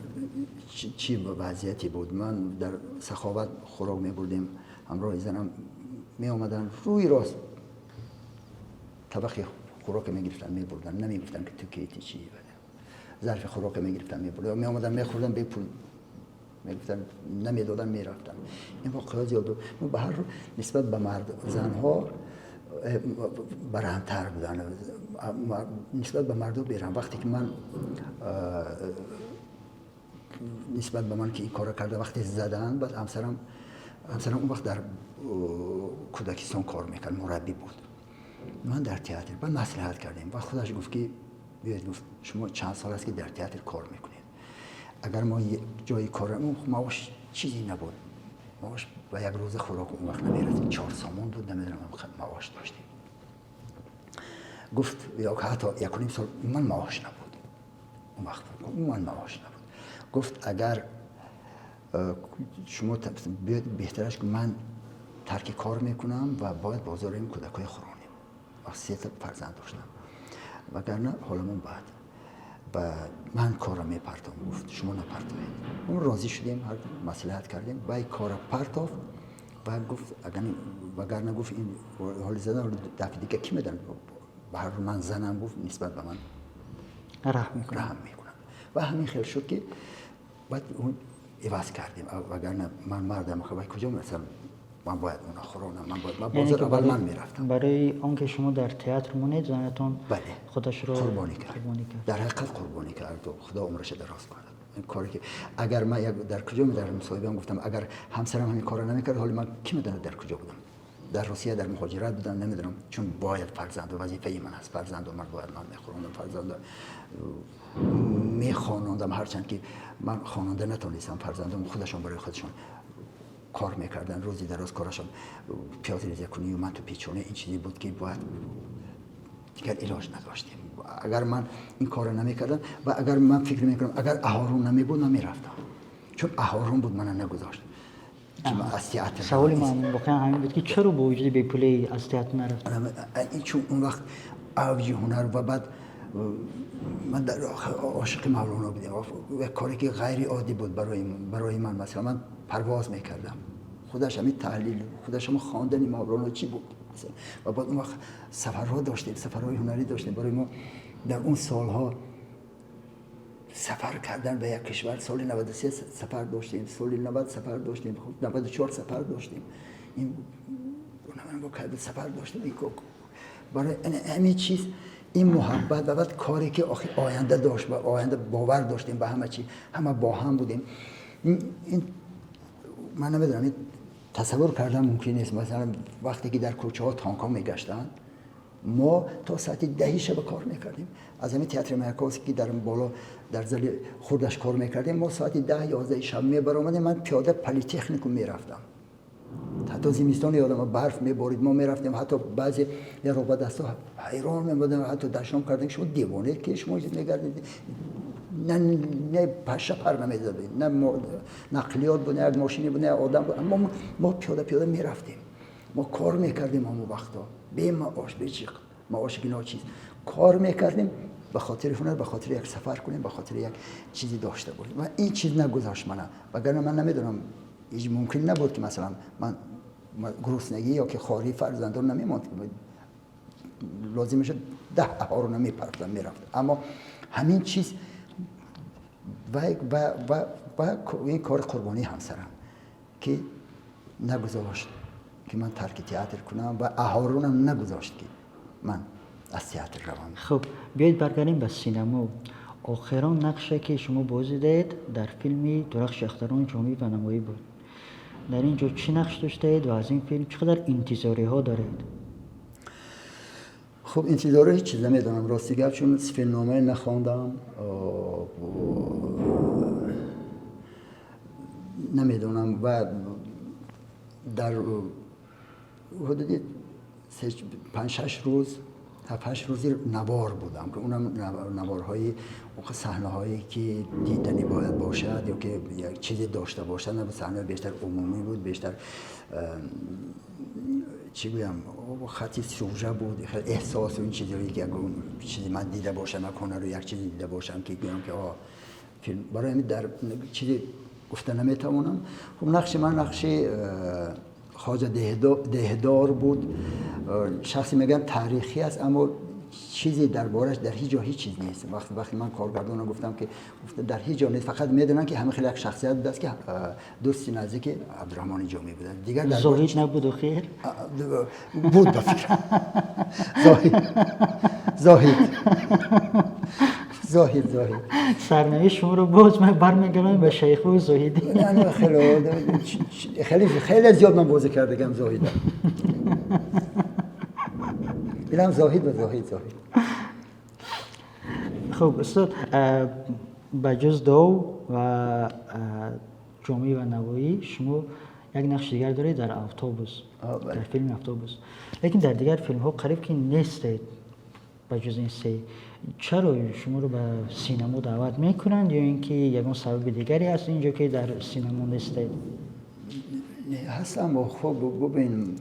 чӣ вазъияте буд. Ман дар Саховат хӯрок мебурдем, ҳамроҳи занам меомаданд, рӯи рост табақи хӯрока мегирифтанд, мебурданд, намегуфтанд ки ту кети, чӣ. зарфи хӯрока мегирифтам, мебурдам, меомадам, мехӯрдам, бепул мегуфтам, намедодам, мерафтам. Ин воқеа зиёд буд. Мо ба ҳар рӯ нисбат ба мард занҳо бараҳмтар буданд, нисбат ба мардо бераҳм. Вақте ки ман нисбат ба ман ки ин корро карда, вақте заданд, баъд ҳамсарам он вақт дар кӯдакистон кор мекард, мураббӣ буд, ман дар театр. Баъд маслиҳат кардем ва худаш гуфт ки биёед, гуфт, шумо чанд сол аст ки дар театр кор мекунед, агар мо ҷои кор, маош чизе набуд, маош ба як рӯза хӯрок он вақт намерасид, 4 сомон буд, намедонам, маош доштем. Гуфт, ё ҳатто 1.5 сол ман маош набуд он вақт, умуман маош набуд. Гуфт, агар шумо биёед, беҳтараш ки ман тарки кор мекунам ва бояд бозори ин кӯдакҳои хӯронем, вақт се та фарзанд доштам, вагарна ҳоламон бад, ба ман корро мепартом. Гуфт, шумо напартоед. Мо розӣ шудем, маслиҳат кардем, вай корро партофт ва гуфт, вагарна, гуфт, ин ҳоли задан дафъи дига ки медонад, ба ҳар ман занам, гуфт, нисбат ба ман раҳм мекунад. Ва ҳамин хел шуд ки баъд иваз кардем, вагарна ман мардам, вай куҷо мерасам, ман бояд уна хӯронам, ман бояд ман бозор аввал ман мерафтам. Барои он ки шумо дар театр монед, занатон бале худашро қурбонӣ кард, дар ҳақиқат қурбонӣ кард. Худо умраша дароз кунад. Ин коре ки агар ман дар куҷо дар мусоҳибаам гуфтам, агар ҳамсарам ҳамин корро намекард, ҳоли ман ки медонад дар куҷо будам, дар Русия дар муҳоҷират будам, намедонам, чун бояд фарзанду вазифаи ман аст, фарзанду ман бояд ман мехӯрондам, фарзанду мехонондам, ҳарчанд ки ман хононда натонистам, фарзандам худашон барои худашон кор мекарданд, рӯзи дароз корашон пиёзрезакунию манту печона, ин чизе буд ки бояд, дигар илоҷ надоштем. Агар ман ин корро намекардам ва агар ман фикр мекунам, агар Аҳорун намебуд, ман мерафтам, чун Аҳорун буд, мана нагузошт аз театр. Саволи ман воқеан ҳамин буд ки чаро бо вуҷуди бепулӣ аз театр нарафт? Чун он вақт авҷи ҳунар ва баъд ман дар ошиқи Мавлоно будем, як коре ки ғайриоддӣ буд барои ман. Масалан, ман парвоз мекардам, худаш ҳамин таҳлил, худаш ҳамин хондани Мавлоно чӣ буд. Ва баъд он вақт сафарҳо доштем, сафарҳои ҳунарӣ доштем. Барои мо дар он солҳо сафар кардан ба як кишвар, соли 93 сафар доштем, соли 90 сафар доштем, 94 сафар доштем, ин сафар доштем. Барои ҳамин чиз, ин муҳаббат ва баъд коре ки охир оянда дошт ва оянда бовар доштем ба ҳама чи, ҳама бо ҳам будем. Ин ман намедонам, тасаввур кардан мумкин нест. Масалан, вақте ки дар кӯчаҳо танкҳо мегаштанд, мо то соати 10-и шаба кор мекардем. Аз ҳамин театри Маяковский ки дар боло дар зали хурдаш кор мекардем, мо соати 10, 11-и шаб мебаромадем, ман пиёда политехникум мерафтам. Ҳатто зимистон ёдам, барф меборид, мо мерафтем. Ҳатто баъзе робадастҳо ҳайрон мебуданд, ҳатто дашном карданд, шумо девонед ки шумо мегардед, на паша пар намезад, на нақлиёт буд, на як мошине буд, на одам буд. Аммо мо пиёда пиёда мерафтем, мо кор мекардем ҳамон вақто бемаош, бечиқ, маоши ки ночиз, кор мекардем ба хотири ҳунар, ба хотири як сафар кунем, ба хотири як чизе дошта бошем. Ва ин чиз нагузошт мана, вагарна ман намедонам, ҳеҷ мумкин набуд ки масалан ман гуруснагӣ ё ки хории фарзандон намемонд, лозим мешуд 10 аҳоро намепартам, мерафт. Аммо ҳамин чиз ва ин кори қурбонии ҳамсарам ки нагузошт ки ман тарки театр кунам ва аҳорунам нагузошт ки ман аз театр равам. Хуб, биёед баргардем ба синамо. Охирон нақше ки шумо бозидаед, дар филми «Дурахши ахтарон» Ҷомӣ ва Навоӣ буд. Дар ин ҷо чӣ нақш доштаед ва аз ин филм чӣ қадар интизориҳо доред? Хуб, интизоро ҳеҷ чиз намедонам, рости гап, чун филмномае нахондам, намедонам. Ва дар ҳудуди 5, 6 рӯз, 7, 8 рӯзи навор будам, ки унам наворҳои саҳнаҳое ки диданӣ бояд бошад ё ки як чизе дошта бошад набуд. Саҳнаҳои бештар умумӣ буд, бештар чӣ гӯям, хати сюжа буд, эҳсосу ин чизҳое ки ягон чизе ман дида бошам, як ҳунару як чизе дида бошам ки гӯям ки филм. Барои ҳамин дар чизе гуфта наметавонам. Хуб, нақши ман нақши хоҷа деҳдор буд, шахсе мегӯянд таърихӣ аст, аммо Чизе дар бораш дар ҳеҷ ҷо ҳеҷ чиз нест. Вақте ман коргардонро гуфтам, ки гуфта дар ҳеҷ ҷо нест, фақат медонанд, ки ҳама хеле як шахсият будааст, ки дӯсти наздики Абдурраҳмони Ҷомӣ будааст. Дигар дар Зоҳид набуд охир? Буд, ба фикрам. Зоҳид. Зоҳид. Зоҳид, Зоҳид. Сарнавишти шуморо боз ман бармегардонам ба Шайху Зоҳидӣ. Не, хеле хеле хеле зиёд ман бозӣ кардагам Зоҳида. Инам Зоҳид ва Зоҳид, Зоҳид. Хуб, устод, ба ҷуз Дов ва Ҷомӣ ва Навоӣ шумо як нақши дигар доред дар «Автобус», дар филми «Автобус», лекин дар дигар филмҳо қариб ки нестед, ба ҷуз ин се. Чаро шуморо ба синамо даъват мекунанд ё ин ки ягон сабаби дигаре ҳаст инҷо, ки дар синамо нестед? Не, ҳастам. Хуб, бубин,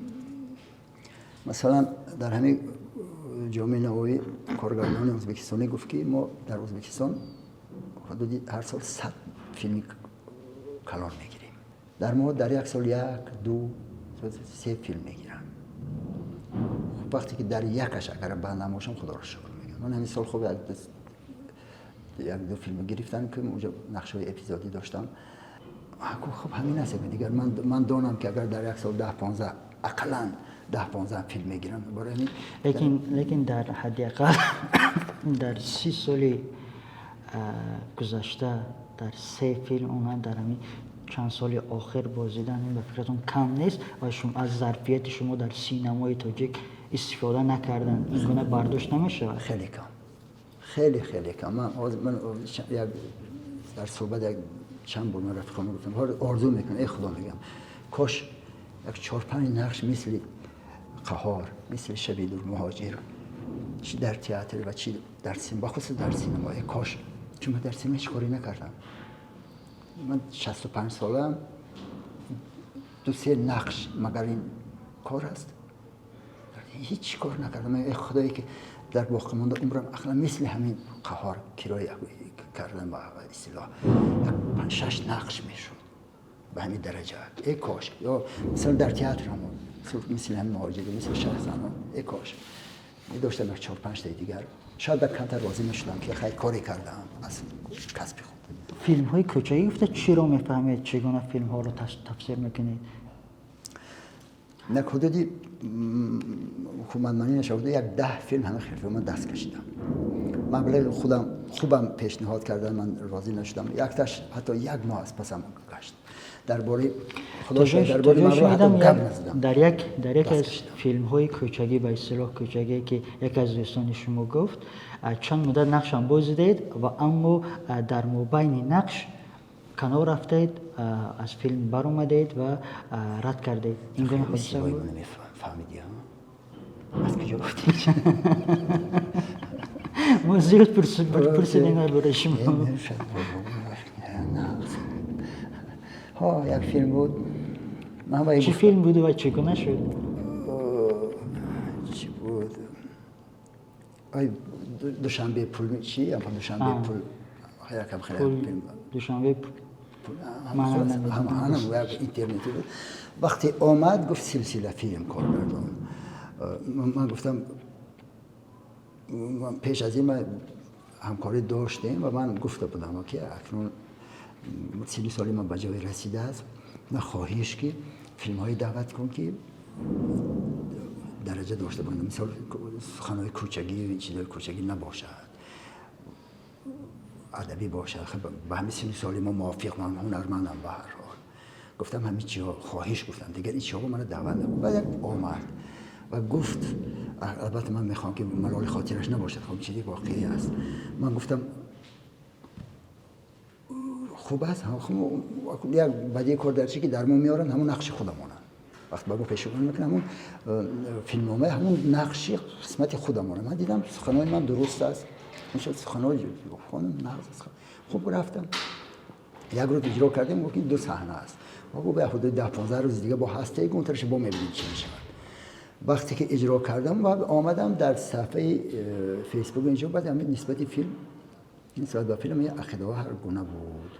масалан, дар ҳамин Ҷомии Навоӣ коргардони ӯзбекистонӣ гуфт, ки мо дар Ӯзбекистон ҳудуди ҳар сол 100 филми калон мегирем, дар мо дар як сол як, ду, се филм мегиранд. Хуб, вақте ки дар якаш агар банд набошам, худоро шукр мегӯям. Ман ҳамин сол хуб як ду филм гирифтам, ки онҷо нақшҳои эпизодӣ доштам. Хуб, ҳамин аст. Дигар ман донам, ки агар дар як сол 10-15, ақаллан 10-15 филм мегирам, барои ҳамин. Лекин дар ҳадди ақал дар 30 соли гузашта дар се филм, онҳам дар ҳамин чанд соли охир бозидан, ин ба фикратон кам нест ва аз зарфияти шумо дар синамои тоҷик истифода накардан, ин гуна бардошт намешавад? Хеле кам, хеле хеле кам. Ман як дар суҳбат як чанд бор ман рафиқам гуфтам, орзу мекунам, эй худо, мегам, кош як чор панҷ нақш мисли Қаҳор, мисли Шаби дур, Муҳоҷир, чи дар театр ва чи дар синема, бахусус дар синема, эй кош, чун ман дар синема ҳеҷ корӣ накардам. Ман 65 солаам, ду се нақш, магар ин кор аст? Ҳеҷ кор накардам. Эй худое, ки дар боқимонда умрам ақаллан мисли ҳамин Қаҳор кироя кардам, ба истилоҳ як панҷ шаш нақш мешуд ба ҳамин дараҷа, эй кош, ё масалан дар театр ҳамон мисли ҳамин Муҳоҷири, мисли Шаҳзанон, эй кош медоштам як чор панҷтаи дигар, шояд ба камтар розӣ мешудам, ки хай, коре кардаам аз касби худ. Филмҳои кӯчагӣ гуфта чиро мефаҳмед? Чӣ гуна филмҳоро тафсир мекунед? Як ҳудуди ҳукуматманӣ нашавад, як 10 филм ҳама хел ман даст кашидам. Маблағи худам хубам пешниҳод кардан, ман розӣ нашудам. Якташ ҳатто як моҳ аз пасам гашт. Дар бораи худо, дар бораи маблағ ҳатто гап назадам. Дар яке аз филмҳои кӯчагӣ, ба истилоҳ кӯчагӣ, ки яке аз дӯстони шумо гуфт, чанд муддат нақшам бозидед ва аммо дар мобайни нақш канор рафтед, аз филм баромадед ва рад кардед. Ин гуна ҳодиса буд? Фаҳмидӣ, аз куҷо гуфтӣ? Мо зиёд пурсидем дар бораи шумо. Ҳо, як филм буд. Чӣ филм буду ва чӣ гуна шуд? Чӣ буд? Ай, Душанбе пул, чи Душанбе пул, якам хеле филм. Душанбе. Ҳамам интернетӣ буд. Вақте омад, гуфт силсила филм коргардон. Ман гуфтам, пеш аз ин ман ҳамкорӣ доштем ва ман гуфта будам, ки акнун синни соли ман ба ҷое расидааст, ман хоҳиш, ки филмҳое даъват кун, ки дараҷа дошта бошанд, мисол суханҳои кӯчагӣ, чизҳои кӯчагӣ набошад, адабӣ бошад, ба ҳамин синни соли мо мувофиқ. Ман ҳунармандам. Ба ҳар ҳол, гуфтам, ҳамин чиҳо хоҳиш гуфтам, дигар ин чиҳо маро даъват накун. Баъд як омад ва гуфт, албатта ман мехоҳам, ки малоли хотираш набошад, хоб, чизи воқеӣ аст. Ман гуфтам, хуб аст. Як бадии кор дар чи, ки дар мо меоранд, ҳамон нақши худамонанд. Вақт ба мо пешниҳод мекунанд, ҳамон филмнома, ҳамон нақши қисмати худамонанд. Ман дидам, суханои ман дуруст аст, суханои хонум нағз аст. Хуб, рафтам, як рӯз иҷро кардем. Гуфт, ду саҳна аст. Гуфт, ҳудуди 10-15 рӯз дига бо ҳастае, унтараш бо мебинем, чӣ мешавад. Вақте ки иҷро кардам ва омадам дар саҳфаи Фейсбук инҷо, баъд ҳамин нисбати филм, нисбат ба филм ақидаҳо ҳар гуна буд.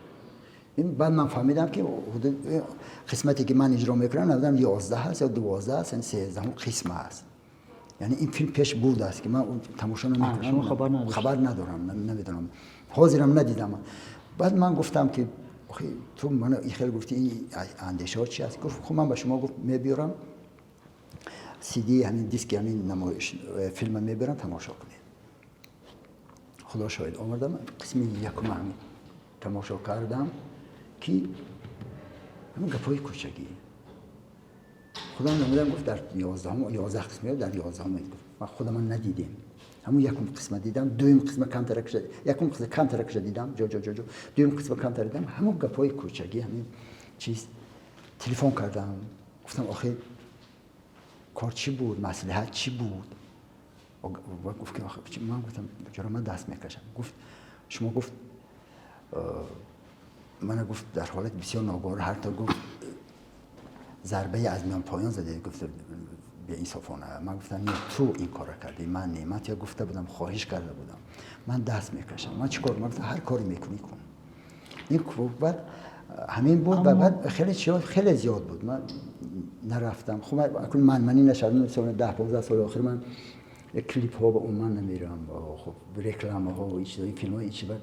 Ин баъд ман фаҳмидам, ки қисмате ки ман иҷро мекунам, намедонам, 11 аст ё 12 аст, 13-ум қисм аст. Яъне ин филм пеш бурдааст, ки ман тамошо намекунам. Шумо хабар надоштед? Хабар надорам, намедонам, ҳозирам надидам. Баъд ман гуфтам, ки охи, ту мана ин хел гуфтӣ, ин андешаҳо чи аст? Гуфт, хуб, ман ба шумо, гуфт, мебиёрам сиди, ҳамин диски, ҳамин намоиш филма мебиёрам, тамошо кунед. Худо шоҳид, омадам, қисми якума ҳамин тамошо кардам, ки ҳамин гапҳои кӯчагӣ. Худам намедонам, гуфт, дар 11-ум, 11 қисм, дар 11-ум, гуфт, ман худамон надидем. Ҳамун якум қисма дидам, дуюм қисма камтаракша, якум қисма камтаракша дидам, ҷо ҷо ҷо ҷо, дуюм қисма камтар дидам, ҳамун гапҳои кӯчагӣ, ҳамин чиз. Телефон кардам, гуфтам, охи, кор чӣ буд, маслиҳат чӣ буд? Гуфт, ки ман гуфтам, чаро ман даст мекашам. Гуфт, шумо, гуфт, мана, гуфт, дар ҳолати бисёр ногувор ҳарто, гуфт, зарбае аз миён поён задед, гуфт, беинсофона. Ман гуфтам, не, ту ин корро кардӣ, ман не. Ман тия гуфта будам, хоҳиш карда будам, ман даст мекашам, ман чӣ кор? Ман гуфтам, ҳар коре мекунӣ, кун. Ин баъд ҳамин буд. Ва баъд хеле чиҳо хеле зиёд буд, ман нарафтам. Хуб, акун ман манӣ нашавам, 10-15 соли охир ман клипҳо ба умуман намерам, хуб, рекламаҳо ва чизҳои филмҳо, ин чиза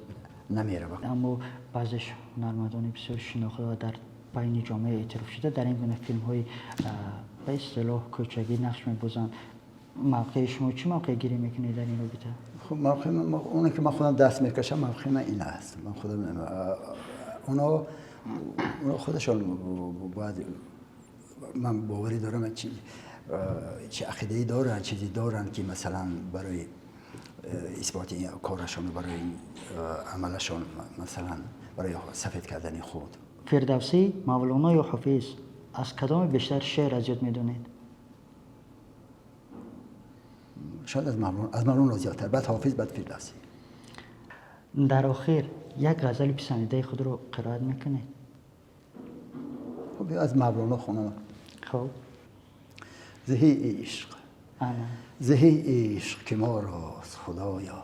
намеравам. Аммо баъзе ҳунармандони бисёр шинохта ва дар байни ҷомеа эътирофшуда дар ин гуна филмҳои ба истилоҳ кӯчагӣ нақш мебозанд. Мавқеи шумо чӣ мавқеъгирӣ мекунед дар ин робита? Хуб, мавқеи оне ки ман худам даст мекашам, мавқеи ман ин аст. Ман худам, оно худашон бояд, ман боварӣ дорам, чи ақидае доранд, чизе доранд, ки масалан барои исботи корашон, барои амалашон, масалан барои сафед кардани худ. Фирдавсӣ, Мавлоно ё Ҳофиз, аз кадоме бештар шеър аз ёд медонед? Шояд аз Мавлоно зиёдтар, баъд Ҳофиз, баъд Фирдавсӣ. Дар охир як ғазали писандидаи худро қироат мекунед? Хуб, аз Мавлоно хонам. Хуб. Зеҳи ишқ, зеҳи ишқ, ки моро, худоё,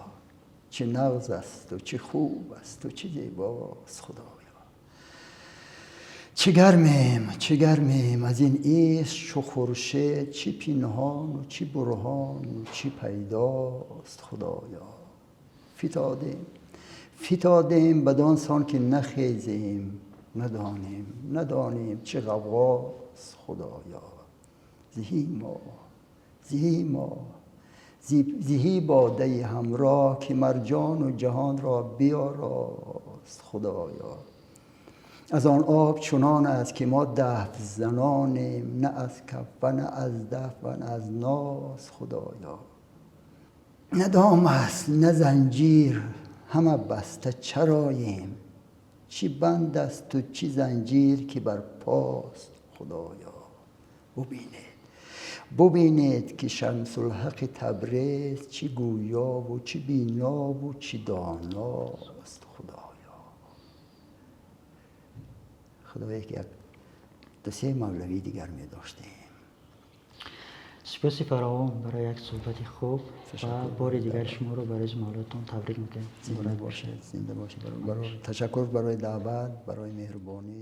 чӣ нағз асту, чӣ хуб асту, чӣ зебост, худоё. Чӣ гармем, чӣ гармем аз ин ишқ чу хуршед, чӣ пинҳону чӣ бурҳону чӣ пайдост, худоё. Фитодем, фитодем бадон сон, ки нахезем, надонем, надонем чӣ ғавғост, худоё. Зиҳи мо, зиҳи мо, зиҳи бодаи ҳамроҳ, ки марҷону ҷаҳонро биёрост, худоё. Аз он об чунон аст, ки мо даф занонем, на аз каф ва на аз даф ва на аз ноз, худоё. На дом аст, на занҷир, ҳама баста чароем, чӣ банд асту чӣ занҷир, ки бар пост, худоё. Бубинед, бубинед, ки Шамсулҳақи Табрез чӣ гӯёву чӣ бинову чӣ доност, худоё. Худое, ки як ду-се мавлавии дигар медоштем. Сипоси фаровон барои як суҳбати хуб ва бори дигар шуморо барои мавлудтон табрик мекунем. Зинда бошед, зинда бошед. Ташаккур барои даъват, барои меҳрубонӣ.